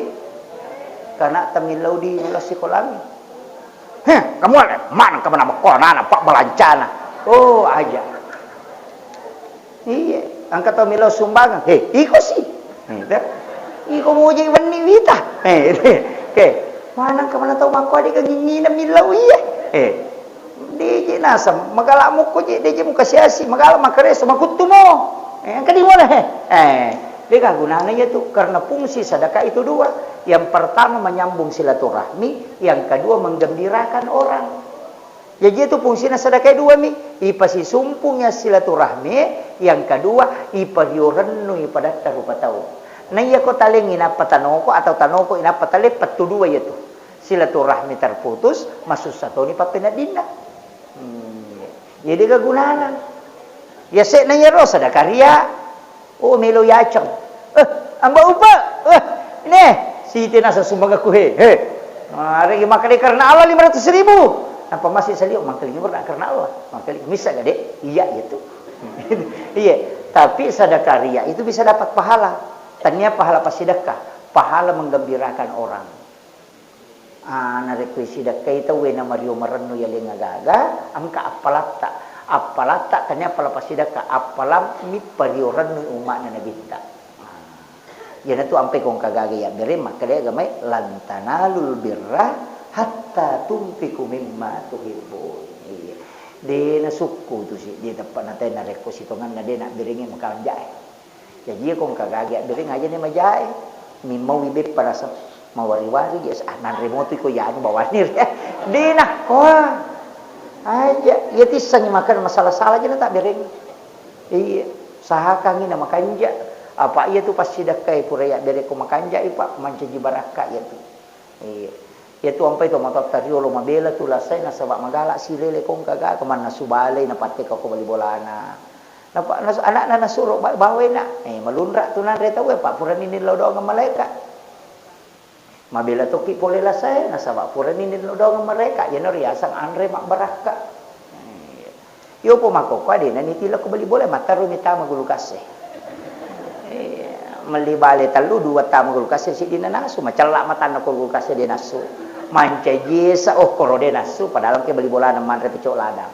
Karena tamillau di sikolangi. Heh, kamu ada mana kamu nama kona anak pak balancana. Oh, aja. Iya, engka tau melo sumbangan. He, iko si. Iko muji wenni wita. He, ke. Manang kemana tau mangko adika ngingina millau iya. He. Deje naseng, magala mukko je, deje muka siasi, magala makareso, makuttumo. Eh, engka di mole, he. Eh, dega gunana iya tu, karena fungsi sedekah itu dua. Yang pertama menyambung silaturahmi, yang kedua menggembirakan orang. Jaji itu fungsina sedekah dua mi, ipasisumpung ya silaturahmi, yang kedua ipariorennu ipadatta rupa tau. Nah iya ko talengi nappa tanoko atau tanoko inappa tale pettu dua iya tu. Silaturahmi terputus, masussa toni pappeneddinna. Hmm. Jadi kegunana. Ya sekna yero sedekah ria. Oh, melo yaceng. Eh, amba upa. Eh, ne, siti nasa sumbangakku he. He. Aregi makkeda karena Allah lima ratus ribu. Napa masih salio makkeda karena Allah. Makkeda misa gade. Iya itu. Iya. Tapi sedekah ria itu bisa dapat pahala. Tania pahala pasidekah, pahala menggembirakan orang. Ah, narekko isidekkai tauwe na mario marennu yaleng agaga, engka appalatta. Appalatta tania appala pasidekka, appalammi pario rennu umma'na Nabitta. Ah, iyanatu ampai ko engka gaga yabbere makkeda agamae, "Lan tanalul birra hatta tunfiqu mimma tuhibbun." Iya. De nasukku tu si, de teppa natai narekko sitonganna de nabberengngi makanja'e. Jaji, iya ko engka gaga abbereng aja ni majae. Mimmaui beppa naseng mawari-wari, iya, ah, nanre moto iko yanu bawani ri. Dena, koa. Aja, iya tissengi makan masalah-salah aja na tabbereng. Iya, sahakangi na makanja. Apa iya tu passidakkai pura iya bere ko makanja, Pak, mancaji barakka iya tu. Iya. Iyatu ampai to matoatta riolo mabela tu lasai nasaba magala silele ko engka gaga mannasu balei napatteka ko bali bolana. Napa nas-, anakna nasuro ba-, bawena. Eh, malunra tu nanre tau, eh, pa purani nillau doang malaeka. Mabela toki pole lasai nasaba purani nillau doang malaeka. Iyana riasang anre mabbarakka. Eh, Iyopo makkokkoe de na nitila ko bali bola, matterru mi tama gulu kasse. Eh, melli bale tellu, dua tama gulu kasse, siddi na nasu, macella matanna ko gulu kasse de nassu. Mancaji esa okkoro de nassu, padahal engka bali bolana manre pecok ladang.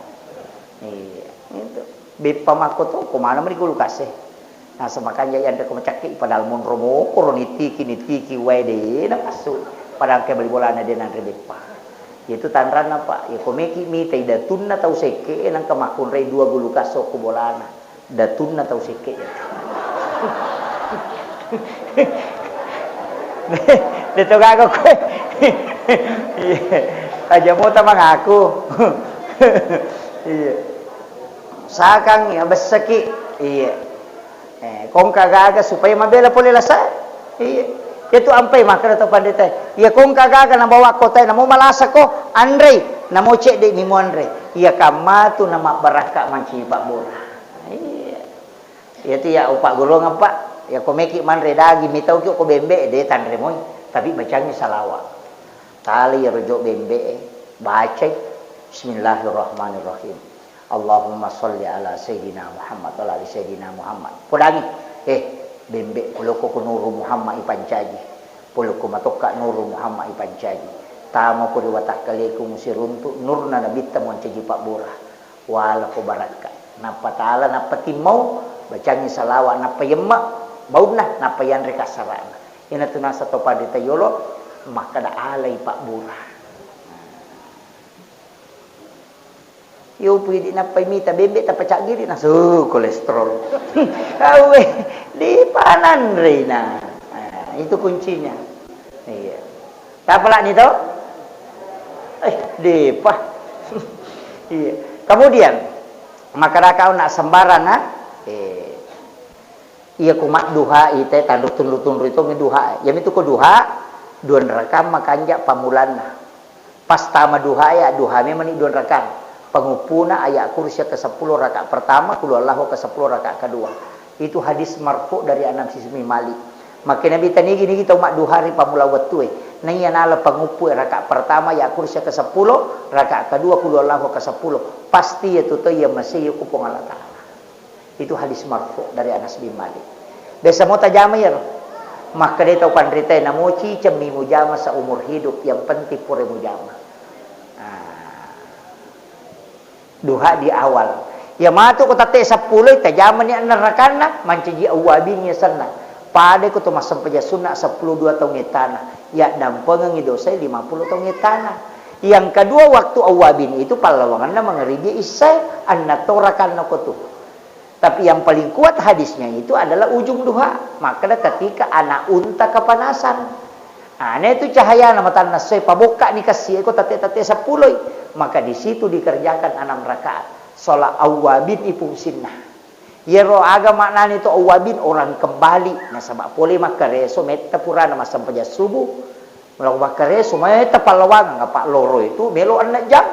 Iya, itu. Beppa makko to, ko maneng meni kulkas e. Nasaba makanja yanre ko macakke, padahal monro mokoro nittiki, nittiki wae de napassu. Padahal engka bali bolana de nanre beppa. Itu tanranna, Pak. Ya ko meki mitai datunna tau sekke e nangka makkunrai dua gulukas okko bolana. Datunna tau sekke ya. De to gaga koe. Iya. Aja mota mangaku. Iya. Sakang ya bessaki. Iya. Eh, kongka gaga supaya mabela pole lasa. Iya. Itu ampai makkeda to pandita. Iya kongka gaga nabawa kotae namo malasa ko anrei, namo cedde mi muanre. Iya kammatu na mabbarakka manci pabbora. Iya. Iyatu iya upaggurungeng, Pak. Iya ko meki manre daging, mitauki ko bembe, de tanre moi. Tapi bacangi salawat. Tali iyaro jo bembe e, bacai, "Bismillahirrahmanirrahim. Allahumma sholli ala Sayyidina Muhammad wa ala ali Sayyidina Muhammad." Podangi, eh, bembe, polokko ko Nuru Muhammad ipancaji. Polokko matokka Nuru Muhammad ipancaji. Tama ko ri watakkaleku musiruntu nurna nabitta muancaji pabbora. Walako barakka. Nappa tala, nappa timmau, bacangi salawat, nappa yemma baunna, nappa yanre kassarana. Iyanatu nasa to panrita yolo makkada alai pabbura. Yo pui di nappai mita bembe tappa caggiri nasu kolesterol. Awe, di pananrena. Nah, itu kuncinya. Iya. Tapalani to? Eh, depa. Iya. Kemudian, maka kau nak sembarang, ah? Eh, iya, ku madduha ite tanru tunru-tunru itu mi duha. Iya mitu ko duha, dua rakaat makanja pamulanna. Pas tama duha ya, duha memang ni dua rakaat. Penguppuna ayat kursi ke sepuluh rakaat pertama, kul huwallahu ke sepuluh rakaat kedua. Itu hadis marfu dari Anas bin Malik. Makkeda Nabi, tanigi-nigi tau madduha ri pammula wettue. Naiya nala panguppu e, rakaat pertama ya kursi ke sepuluh, rakaat kedua kul huwallahu ke sepuluh. Pasti ya tu to ya masih ya ku Puang Allah Ta'ala. Itu hadis marfu dari Anas bin Malik. Biasa mo tajama ya ro. Makkeda tau panrita, namo cicemmi mujama seumur hidup, yang penting pura mujama. Ah. Duha di awal. Iya matu ko tette seppulo, tajamani enneng rakanna, mancaji awwabin yasenna. Pada ko to massempajang sunna seppulo dua taung ettana, yaddampengengi dosae lima puluh taung ettana. Yang kedua, waktu awwabin itu pallawangenna mangaribi issae, enneng to rakanna ko tu. Tapi yang paling kuat hadisnya itu adalah ujung duha. Makkeda ketika anak unta kepanasan. Ane tu cahayana matanna essoe, pabokkani kassie ko tette-tette seppuloi. Maka di situ dikerjakan enam rakaat. Sholat awwabin ipungsinna. Yero aga maknani to awwabin, orang kembali. Nasaba pole makkareso metta purana massempajang subuh. Melo makkareso metta pallawangang, apa loro itu melo enneng jam.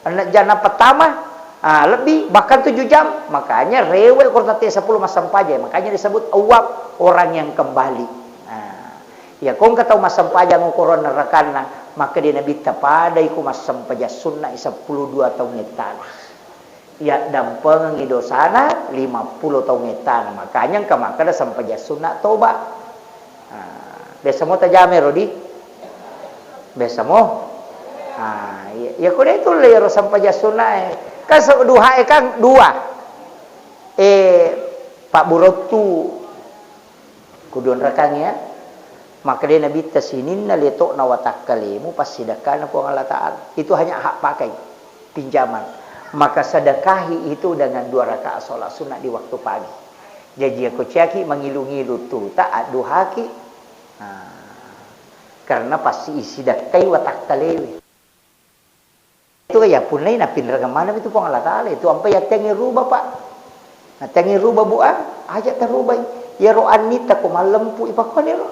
Enneng jam na pertama, ah, lebih, bahkan tujuh jam. Makanya rewel ko tette seppulo massempajang. Makanya disebut awwab, orang yang kembali. Ah. Ya, ko engka tau massempajang okoro enneng rakanna, makkeda Nabitta, padai ko massempajang sunna seppulo dua taung ettana. Yaddampengengi dosana lima puluh taung ettana. Makanya engka makkeda sempajang sunna toba. Ah, biasa mo tajama ro di? Biasa mo? Ah, iya, iya ko de tulle ro sempajang sunna e. Kan se-, duha e kan dua. Eh, pabburottu. Kuduanrakang ya. Makkeda Nabitta, sininna letokna watakkalemu passidekkana Puang Allah Ta'ala. Itu hanya hak pakai, pinjaman. Maka sedekahi itu dengan dua rakaat sholat sunnah di waktu pagi. Jaji, ko ciaki mangilu-ngilu tuta, adduhaki. Nah, karena pasti isidekkai watakkalewe. Itu ya punnai napinrengeng maneng itu Puang Allah Ta'ala. Itu ampai yattengngi ruba, Pak. Nattengngi ruba, Bu, ah, aja tarubai. Yaro annitta ko mallempu ipakkuani ro.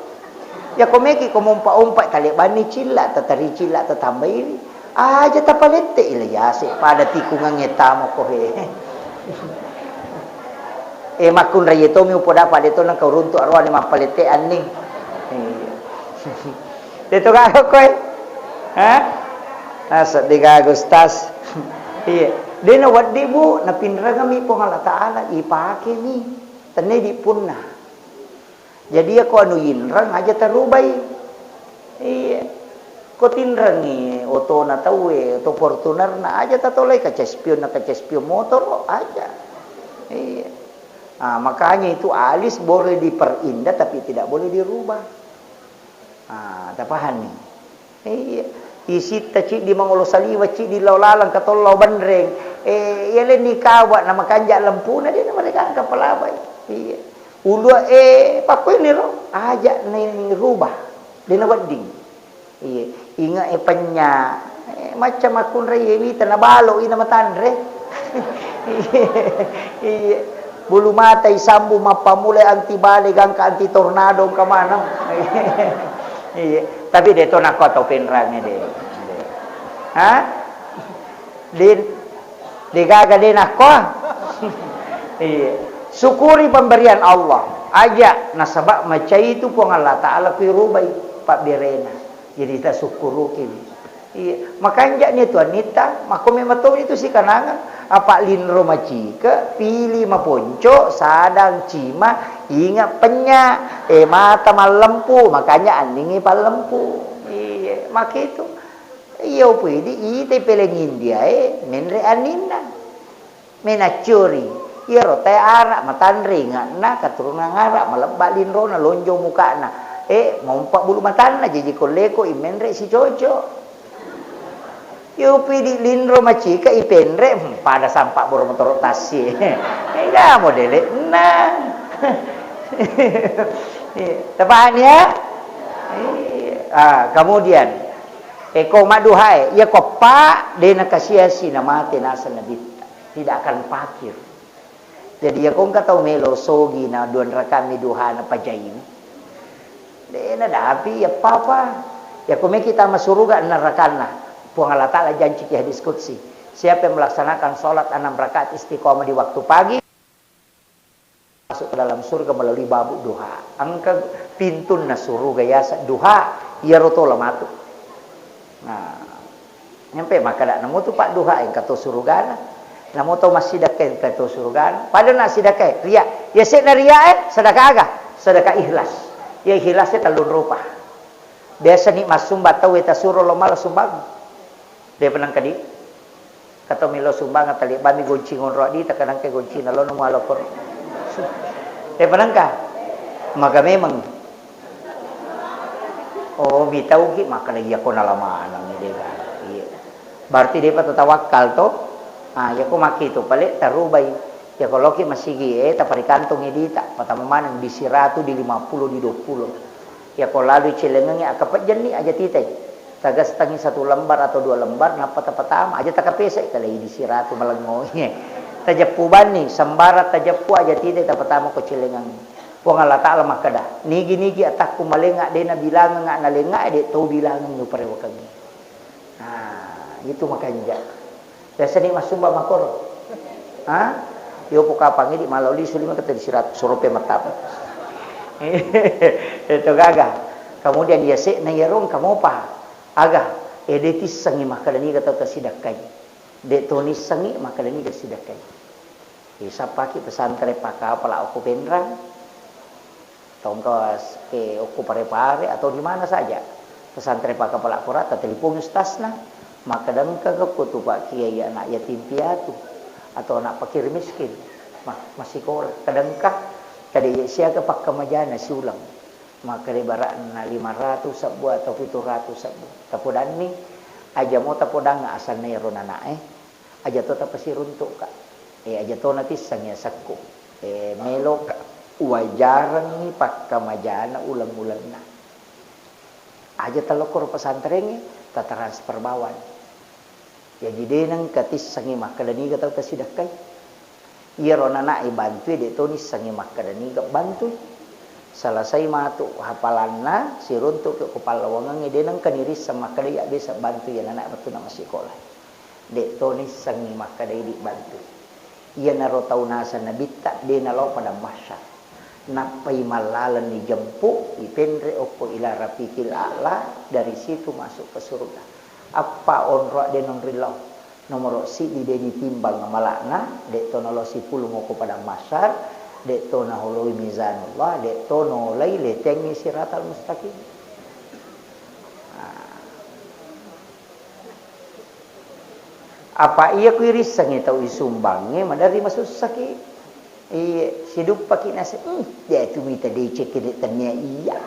Ya ko meki ko mompa-ompa, talebanni cilla, tatari cilla, tatambai. Aja tapalette ila yase, pada tikungangnge tamo ko he. Eh, makkunrai tomi upoda pada to nang kau runtu aroane mappalette anning. Iya. Deto gaga koe? Hah? Ah, seddi gaga, Ustaz. Iya. Dena wedding, Bu, napinrengemi Puang Allah Ta'ala, ipakemi. Tenne di punna. Jadi, ya ko anu inreng aja tarubai. Iya. Ko tinrengngi otona tauwe, oto Fortunerna, aja tatolai kaca spion na kaca spion motoro, aja. Iya. Ah, makanya itu alis boleh diperindah tapi tidak boleh dirubah. Ah, tapahanni? Iya. Isitta ciddi mangolo saliwa, ciddi lao laleng katollau benreng. Eh, iya lenni kawa na makanja lempuna, de na mereka angka palabai. Iya. Ulua, eh, pakkuiniro, aja ni rubah. De na wedding. Iya, inge e penya. Eh, macca makkunrai e wita na balo ina matanre. Iya. Bulu mata isambu mappamulai anti bale gangka anti tornado engka maneng. Iya. Tapi de to nakko tau penrange de. Ha? De, de gaga de nakko. Iya. Syukuri pemberian Allah. Aja nasaba macai itu Puang Allah Taala kui rubai pabberena. Jadi tasukkuruki. Iya, makanja ni tuannitta, makko memang to itu sikanangan. Apa linro macike, pili maponco, sadang cima, inga penya, eh, mata mallempu, makanya anningi pallempu. Iya, makitu. Iya, upu idi, ite peleng India, eh, menre anninna. Menaccuri, iyaro tae Arab matanre inge'na, keturunan Arab, malebba linrona, lonjong muka'na. Eh, mompa bulu matanna, jaji kolleko imenre sicoco. Yo pidi linro macika ipenre, hmm, pada sampa boro motoro tassi. Ega modele'na. Tapahani ya? Iya. Ah, kemudian, eko madduhae, iya ko pa, de nakasiasi namate naseng nabitta. Tidak akan fakir. Jadi, iyako engka tau melo sogi na dua rakami duhana pajaiwi. De nadapi, iya papa. Iyako meki tama suruga nerakanna. Puang Allah Ta'ala janci ki hadis qudsi. Siapa yang melaksanakan sholat enam rakaat istiqomah di waktu pagi, masuk ke dalam surga melalui babu duha. Engka pintunna suruga yaseng duha, iyaro tola matu. Nah, nyampe makkeda, "Namo tu padduha engka to surugana, namo to massidakka engka to surugana." Pada na sidakka, ria. Ya sekna ria e, sedekah aga? Sedekah ikhlas. Ya ikhlas e tellung rupa. Biasa ni massumba tau e tasuro lo mala sumbang. De penang kadi. Kato melo sumbang tali bami gonci ngonro di, takanang ke gonci na lo nemu alokor. De penang ka? Maka memang. Oh, mitauki makkeda, "Iyako nala maneng ni, de gaga." Iya. Berarti depa tatawakkal to? Ah, iyako makkitu pale tarubai. Iyako loki masigi e, taparikantongi dita, patama maneng di siratu, di lima puluh, di dua puluh. Iyako lalu celengengi, akkapejjenni aja titai. Tagastangi satu lembar atau dua lembar, nappa tapatama. Aja takapesai kalai di siratu malengngo. Tajeppu banni, sembarang tajeppu aja titai tapatama ko celengengi. Puang Allah Ta'ala makkeda, "Nigi-nigi atakku malenga, de nabilangenga nalenga, de to bilangengi uparewakengi." Nah, itu makanja. Biasa ni massumba makoro. Ha? Yo pokapang idi malau lisu lima kata di sirat surope matap. Itu gaga. Kemudian ya sekna iyaro engka mopa. Aga, ede tissengi makkeda niga tau tasidakkai. De to nissengi makkeda niga sidakkai. Isappaki pesantren pakapala okko Penrang, tongka ke okko Pare-Pare atau di mana saja. Pesantren pakapala kura, tatelepongi ustasna, makkeda engka ko tu Pak Kiai anak yatim piatu atau anak fakir miskin, ma-, masikola. Kadangka, tadi siaga pakkamajana siuleng. Makkeda ibaratna lima ratu sebbu atau pitu ratu sebbu. Tapodanni, aja mo tapodang asanna ero nanae. Aja to tapasiruntukka. Eh, aja to natissengi asekku. Eh, meloka uwajarengngi pakkamajana uleng-ulenna. Aja talokko ro pesantrengnge, tatransfer bawang. Jaji de nengka tissengi makkeda niga tau tasidakkai. Iyaro nanae bantui, de to nissengi makkeda niga bantui. Selesai matu hafalanna, siruntuki ko pallawangengnge, de nengka nirisseng makkeda iya biasa bantui iya nanae wettunna massikola. De to nissengi makkeda idi bantui. Iyanaro tau naseng nabitta de nalao padang mahsyar. Nappai mallaleng nijempu, ipenre okko ila rafiqil a'la, dari situ masuk ke surga. Appa onro de nonri lao. Nomoro siddi de nitimbang amala'na, de to nalao sipulung okko padang mahsyar, de to naholoi mizanullah, de to nolai letengngi siratal mustaqim. Nah, Apa iya ku irissengngi tau isumbangnge, maderri masussaki. Iya, siduppaki nase, "Hmm, de tu mita decekki de tennia iya."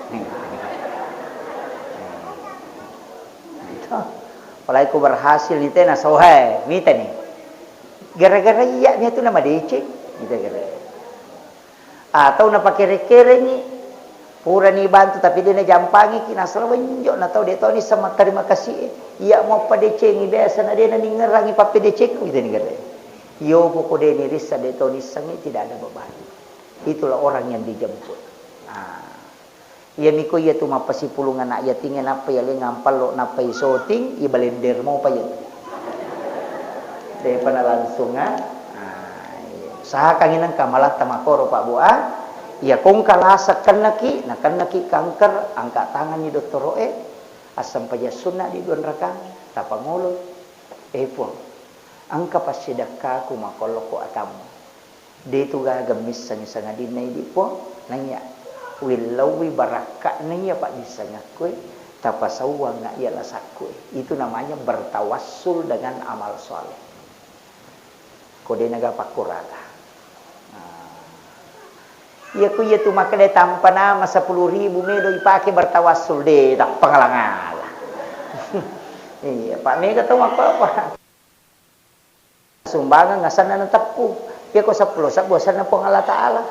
Apalagi ku berhasil ni tena sohe, mita ni. Gara-gara iya mi tu nama deceng, mita gara. Atau napakere-kerengngi, purani bantu tapi de najampangiki, nasala wenjo na tau de toni sama terima kasih. Iya mo padecengi biasa na de naningerangi pappedecengku, mita ni gara. Iyo, poko de nirissa de toni sangi, tidak ada beban. Itulah orang yang dijemput. Nah, iya miko iya tu mappasipulung anak yatingnge nappa iya lengang pallo nappa isoting, iya balender mopa iya tu. Depa na langsung, ah. Ah, iya. Usahakan inang kamalatta makoro Pak Bu, ah. Iya kongka lasa kennaki, na kennaki kanker, angkat tanganni dottoro'e, assempajang sunna di dua rakang, tapangolo. Eh Puang, engka passidekkaku makolokko atammu. De tu gaga missengngi sangadinna idi Puang, naiya willauwi barakka'na iya paddissengekkue, tapasauwangnga iya lasakkue. Itu namanya bertawassul dengan amal soleh. Ko de naga pakkurata. Nah. Iya ku iya tu makkeda tampa nama sepuluh ribu medo ipake bertawassul, de tappangalang-alang. Iya, Pak, mega tau apa-apa. Sumbangan asenna nateppu. Iya ko seppulo sebbu asenna Puang Allah Ta'ala.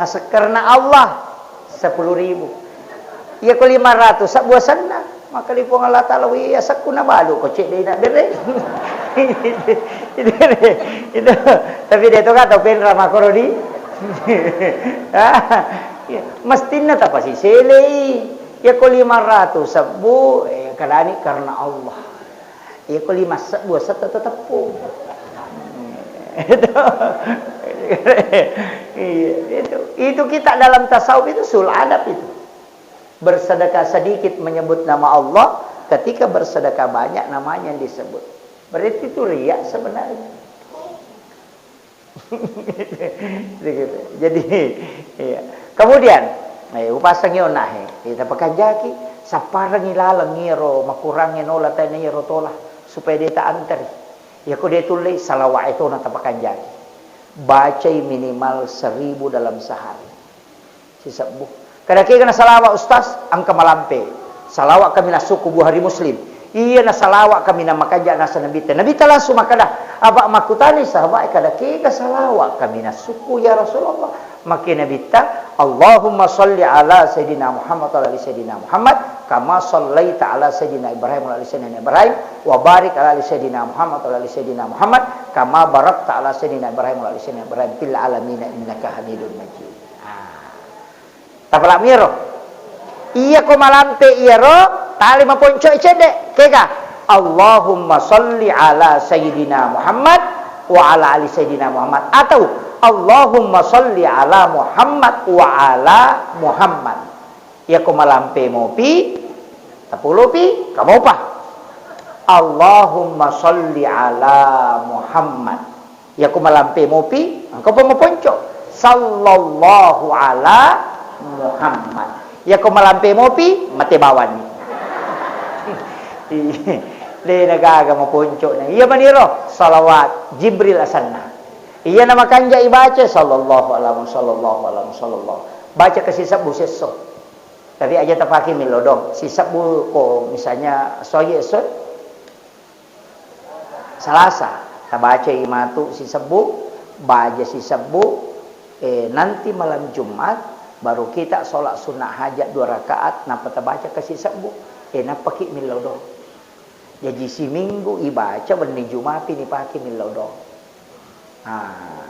Naseng karena Allah, sepuluh ribu. Iya ko lima ratus sebbu asenna. Maka di Puang Allah Ta'ala, wih, asekku nabalu ko cedde na bere. Itu, itu, itu. Tapi de to ka tau penra makoro di. Ah, iya. Mestinna tapasiselei. Iya ko lima ratus sebbu, eh, kadani karena Allah. Iya ko lima sebbu asetta teteppu. Itu. Iya, itu. Itu kita dalam tasawuf itu sul adab itu. Bersedekah sedikit menyebut nama Allah, ketika bersedekah banyak namanya yang disebut. Berarti itu riya sebenarnya. Begitu. Jadi, iya. Kemudian, eh, upasangi onahe, eh, tapakanjaki, sapparengi laleng iyaro makurangnge nola tena iyaro tola, supaya de ta anteri. Iya ko de tullei, salawat e tona tapakanjaki. Bacai minimal seribu dalam sehari. Sisebbu. Kada kega na salawat, Ustaz, engka malampe. Salawat kaminang sukku Bukhari Muslim. Iya na salawat kaminang makanja nasa Nabitta. Nabitta langsung makkeda, apa makkutani sahabat, kada kega salawat kaminang sukku ya Rasulullah. Makke Nabitta, Allahumma salli ala Sayyidina Muhammad wa ala ali Sayyidina Muhammad, kama sallaita ala Sayyidina Ibrahim wa ala ali Sayyidina Ibrahim, wa barik ala ali Sayyidina Muhammad wa ala ali Sayyidina Muhammad, kama barakta ala Sayyidina Ibrahim wa ala ali Sayyidina Ibrahim fil alamina innaka Hamidun Majid. Ah. Tapalami iyaro. Iya ko malampe iyaro, tali maponco cedde. Kega? Allahumma salli ala Sayyidina Muhammad wa ala ali Sayyidina Muhammad. Atau Allahumma salli ala Muhammad wa ala Muhammad. Iya ko malampe mopi, tapolopi, kamopa. Allahumma salli ala Muhammad. Iyako malampe mopi, engka pa maponco. Sallallahu ala Muhammad. Iyako malampe mopi, mate bawanni. De na gaga maponco na. Iya maniro, salawat Jibril asanna. Iya na makanja ibaca, sallallahu ala Muhammad, sallallahu ala Muhammad, sallallahu. Baca ke sisebbu sesso. Tapi aja tapake milodong. Sisebbu ko misalnya soye esso. Salasa, tabacai matu sisebbu, baja sisebbu, eh, nanti malam Jumat, baru kita sholat sunnah hajat dua rakaat, nappa tabaca ke sisebbu, eh, nappaki millau doang. Jaji siminggu ibaca, wenni Jumapi nipake millau doang. Ah,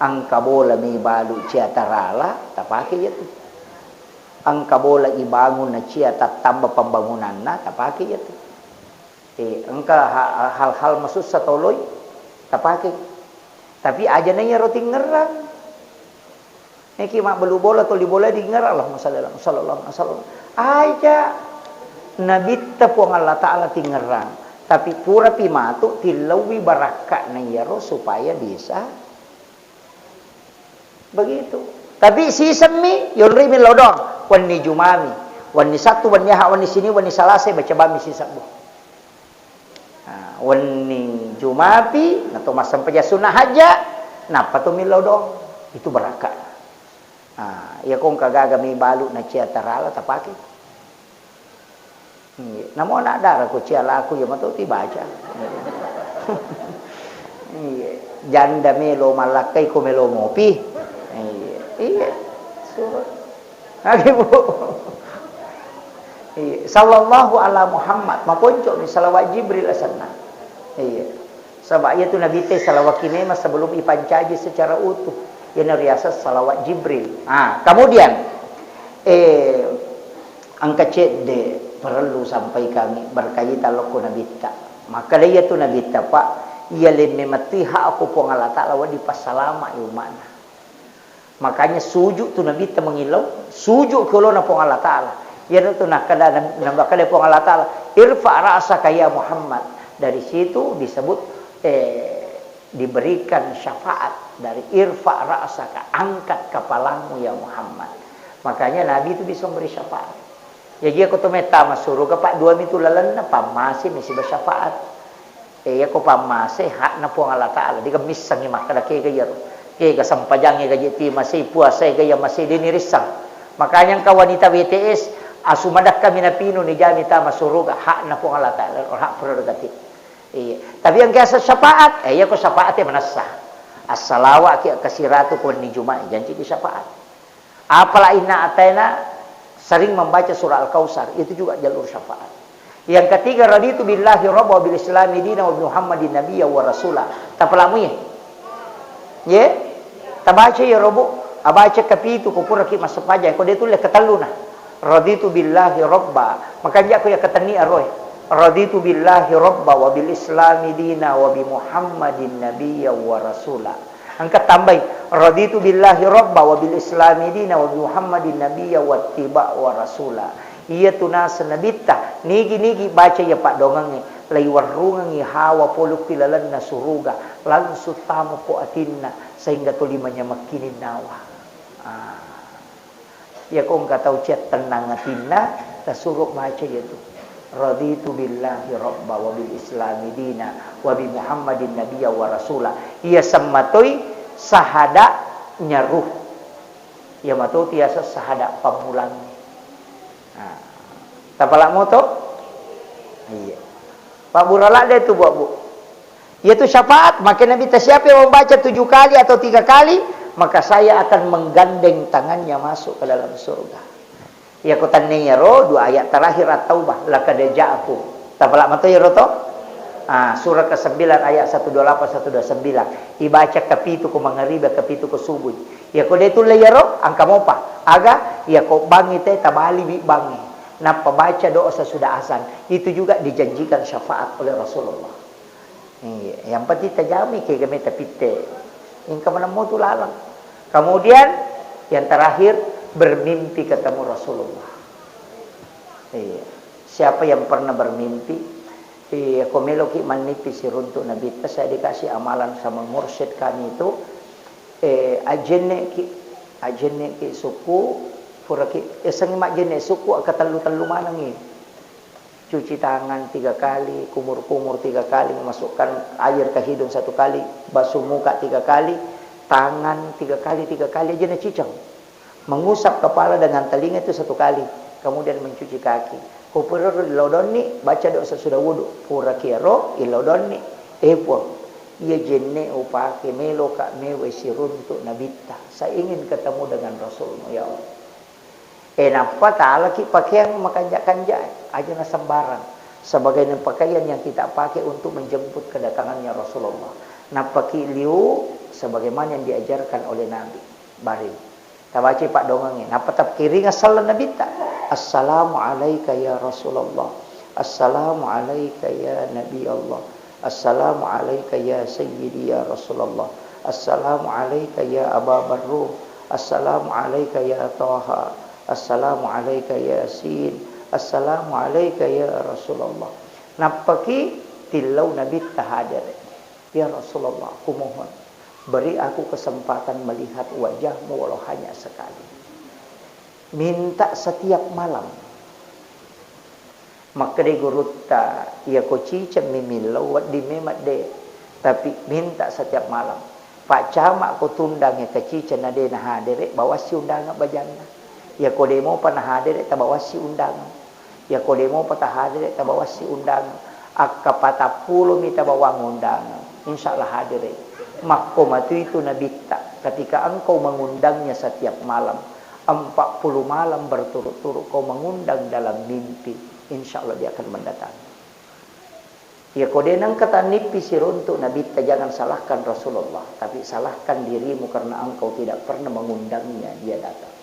engka bola mi balu cia tarala, tapake iya tu. Engka bola ibangun na cia tattamba pembangunanna, tapake iya tu. Eh, engka ha-, hal-hal masussa toloi tapake. Tapi aja na iyaro tingerang. Neki mabbelu bola, toli bola dingerang, Allahumma shalli ala, sallallahu alaihi wasallam. Aja Nabitta Puang Allah Ta'ala tingerang. Tapi purapi matu tillauwi barakka'na iyaro supaya bisa Begitu. Tapi sisemmi, yonrimi lao doang. Wenni Jumami, wenni Sattu, wenni Aha, wenni Sini, wenni Salasa, baca bammi sisebbu. Nah, Wenni Jumapi, nato massempajang sunna hajja, nappa to millau doang. Itu barakka. Ah, iya ko engka gaga mi balu na cia tarala tapake. Iya. Namo anak dara ko cia laku iya mato ti baca. Iya. Janda melo mallakkai ko melo mopi. Iya. Iya. Suruh. Lagi, Bu. Iya. Sallallahu ala Muhammad. Maponco mi salawat Jibril asenna. Iya. Saba' iyatu Nabitta salawakki memang sebelum ipancaji secara utuh. Iyana riaseng salawat Jibril. Ah, kemudian, eh, engka cedde parellu sampaikangngi berkaitan lokko Nabitta. Makkeda iyatu Nabitta, Pak, iya lemme metti hakku Puang Allah Ta'ala wedding passalama i umma'na. Makanya sujud tu Nabitta mengillau, sujud ke olona Puang Allah Ta'ala. Iyana tu nakkeda, nakkeda Puang Allah Ta'ala, "Irfa ra'saka ya Muhammad." Dari situ disebut, eh, diberikan syafaat dari "Irfa ra'saka", angkat kepalamu ya Muhammad. Makanya Nabi itu bisa memberi syafaat. Jaji, iyako to mettama suruga, Pak, dua mitu lalenna, pammase mi siba syafaat. Eh, iyako pammase hakna Puang Allah Ta'ala, dega missengngi makkeda kega iyaro. Kega sempajangnge gaje ti masei, puasae gaya masei, deni rissang. Makanya engka wanita W T S, asu madakka minapinu nijami tama suruga, hakna Puang Allah Ta'ala, hak prerogatif. Iya. Tapi engka asa syafaat, eh, iyako syafaat e manessa. Assalawa ki kasiratu ko wenni Juma'i, janci ki syafaat. Apala inna ataina sering membaca surah Al-Kautsar, itu juga jalur syafaat. Yang ketiga, raditu billahi rabba wa bil islami dina wa bi Muhammadin nabiyya wa rasula. Tapalamu ye? Ye? Tabaca ya robu, abaca kapitu ko pura ki massempajang, ko de tulle ketelluna. Raditu billahi rabba. Makanja ko ya ketenni aroe. Raditu billahi rabba wa bil islami dina wa bi Muhammadin nabiyya wa rasula. Engka tambai, "Raditu billahi rabba wa bil islami dina wa bi Muhammadin nabiyya wattiba wa rasula." Iyatu naseng Nabitta, nigi-nigi baca iya paddoangengnge, laiwerrungengngi hawa polokki lalenna suruga, langsung tamo ko atinna, sehingga tuli manyamekki ninnawa. Ah. Iyako engka tau cia tennang atinna, tasuro baca iyatu. Raditu billahi rabba wa bil islami dina wa bi Muhammadin nabiyya wa rasula. Iya semmatoi sahada nyaru. Iya mato tiasa sahada pammulangnge. Nah, tapala moto? Iya. Pak Burala de tu, Bu, Bu. Yaitu syafaat, maka Nabi ta, "Siapa yang membaca tujuh kali atau tiga kali, maka saya akan menggandeng tangannya masuk ke dalam surga." Iya, ko tanne iyaro dua ayat terakhir At-Taubah, "Laqad ja'akum." Tapala mato iyaro to? Ah, surah kesembilan ayat satu dua lapan, satu dua sembilan. Ibaca kapitu ko mangariba, kapitu ko subuh. Iya, ko de tulle iyaro, engka mopa. Aga, iya ko bangi te, tabali wi bangi. Nappa baca doa sesudah azan. Itu juga dijanjikan syafaat oleh Rasulullah. Iya, yang penting tajami kega meta pitte. Engka maneng motu laleng. Kemudian yang terakhir, bermimpi ketemu Rasulullah. Iya. Siapa yang pernah bermimpi? Iya, ko meloki mannipi siruntuk Nabitta, saya dikasih amalan sama mursyid kami itu, eh, ajenneki, ajenneki suku, puraki, eh, sengi majenne suku, aka tellu-tellu manengi. Cuci tangan tiga kali, kumur-kumur tiga kali, memasukkan air ke hidung satu kali, basuh muka tiga kali, tangan tiga kali, tiga kali aja naciceng. Mengusap kepala dengan telinga itu satu kali, kemudian mencuci kaki. Ko pura ro illau donni, baca doa sesudah wudu. Pura kiaro illau donni. Eh, Puang, iya jenne upake meloka mewe siruntuk Nabitta. Saya ingin ketemu dengan Rasulmu, ya Allah. Eh, nappa talaki pakeang makanja-kanja, aja na sembarang. Sebagai pakaian yang kita pakai untuk menjemput kedatangannya Rasulullah. Nappaki liu sebagaimana yang diajarkan oleh Nabi. Baring. Tabacai paddoangengnge. Nappa takiringa sallang Nabitta. "Assalamu alaika ya Rasulullah. Assalamu alaika ya Nabi Allah." Assalamu alaika ya sayyidi ya Rasulullah. Assalamu alaika ya Aba Barru. Assalamu alaika ya Taha. Assalamu alaika ya Yasin. Assalamu alaika ya Rasulullah. Nappaki tillau Nabitta hadere. Ya Rasulullah, kumohon, beri aku kesempatan melihat wajahmu walau hanya sekali. Minta setiap malam. Makkedai gurutta, "Iyako ciceng mi millau, wedding memang de, tapi minta setiap malam. Pak Camak ko tundangnge ke ciceng na de nahadere, bawassi undangan bajanna. Iyako de mopa nahadere, tabawassi undangan. Iyako de mopa tahadere, tabawassi undangan. Akka patappulo mi tabawang undangan, insya Allah hadere." Makko matu itu Nabitta, "Ketika engkau mengundangnya setiap malam, empat puluh malam berturut-turut kau mengundang dalam mimpi, insya Allah dia akan mendatangi." Iyako de nengka tannippi siruntuk Nabitta, jangan salahkan Rasulullah, tapi salahkan dirimu karena engkau tidak pernah mengundangnya dia datang.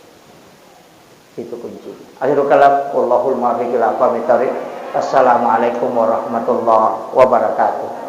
Itu kunci. Akhirul kalam, wallahul muwaffiq ila aqwamit thariq. Assalamualaikum warahmatullahi wabarakatuh.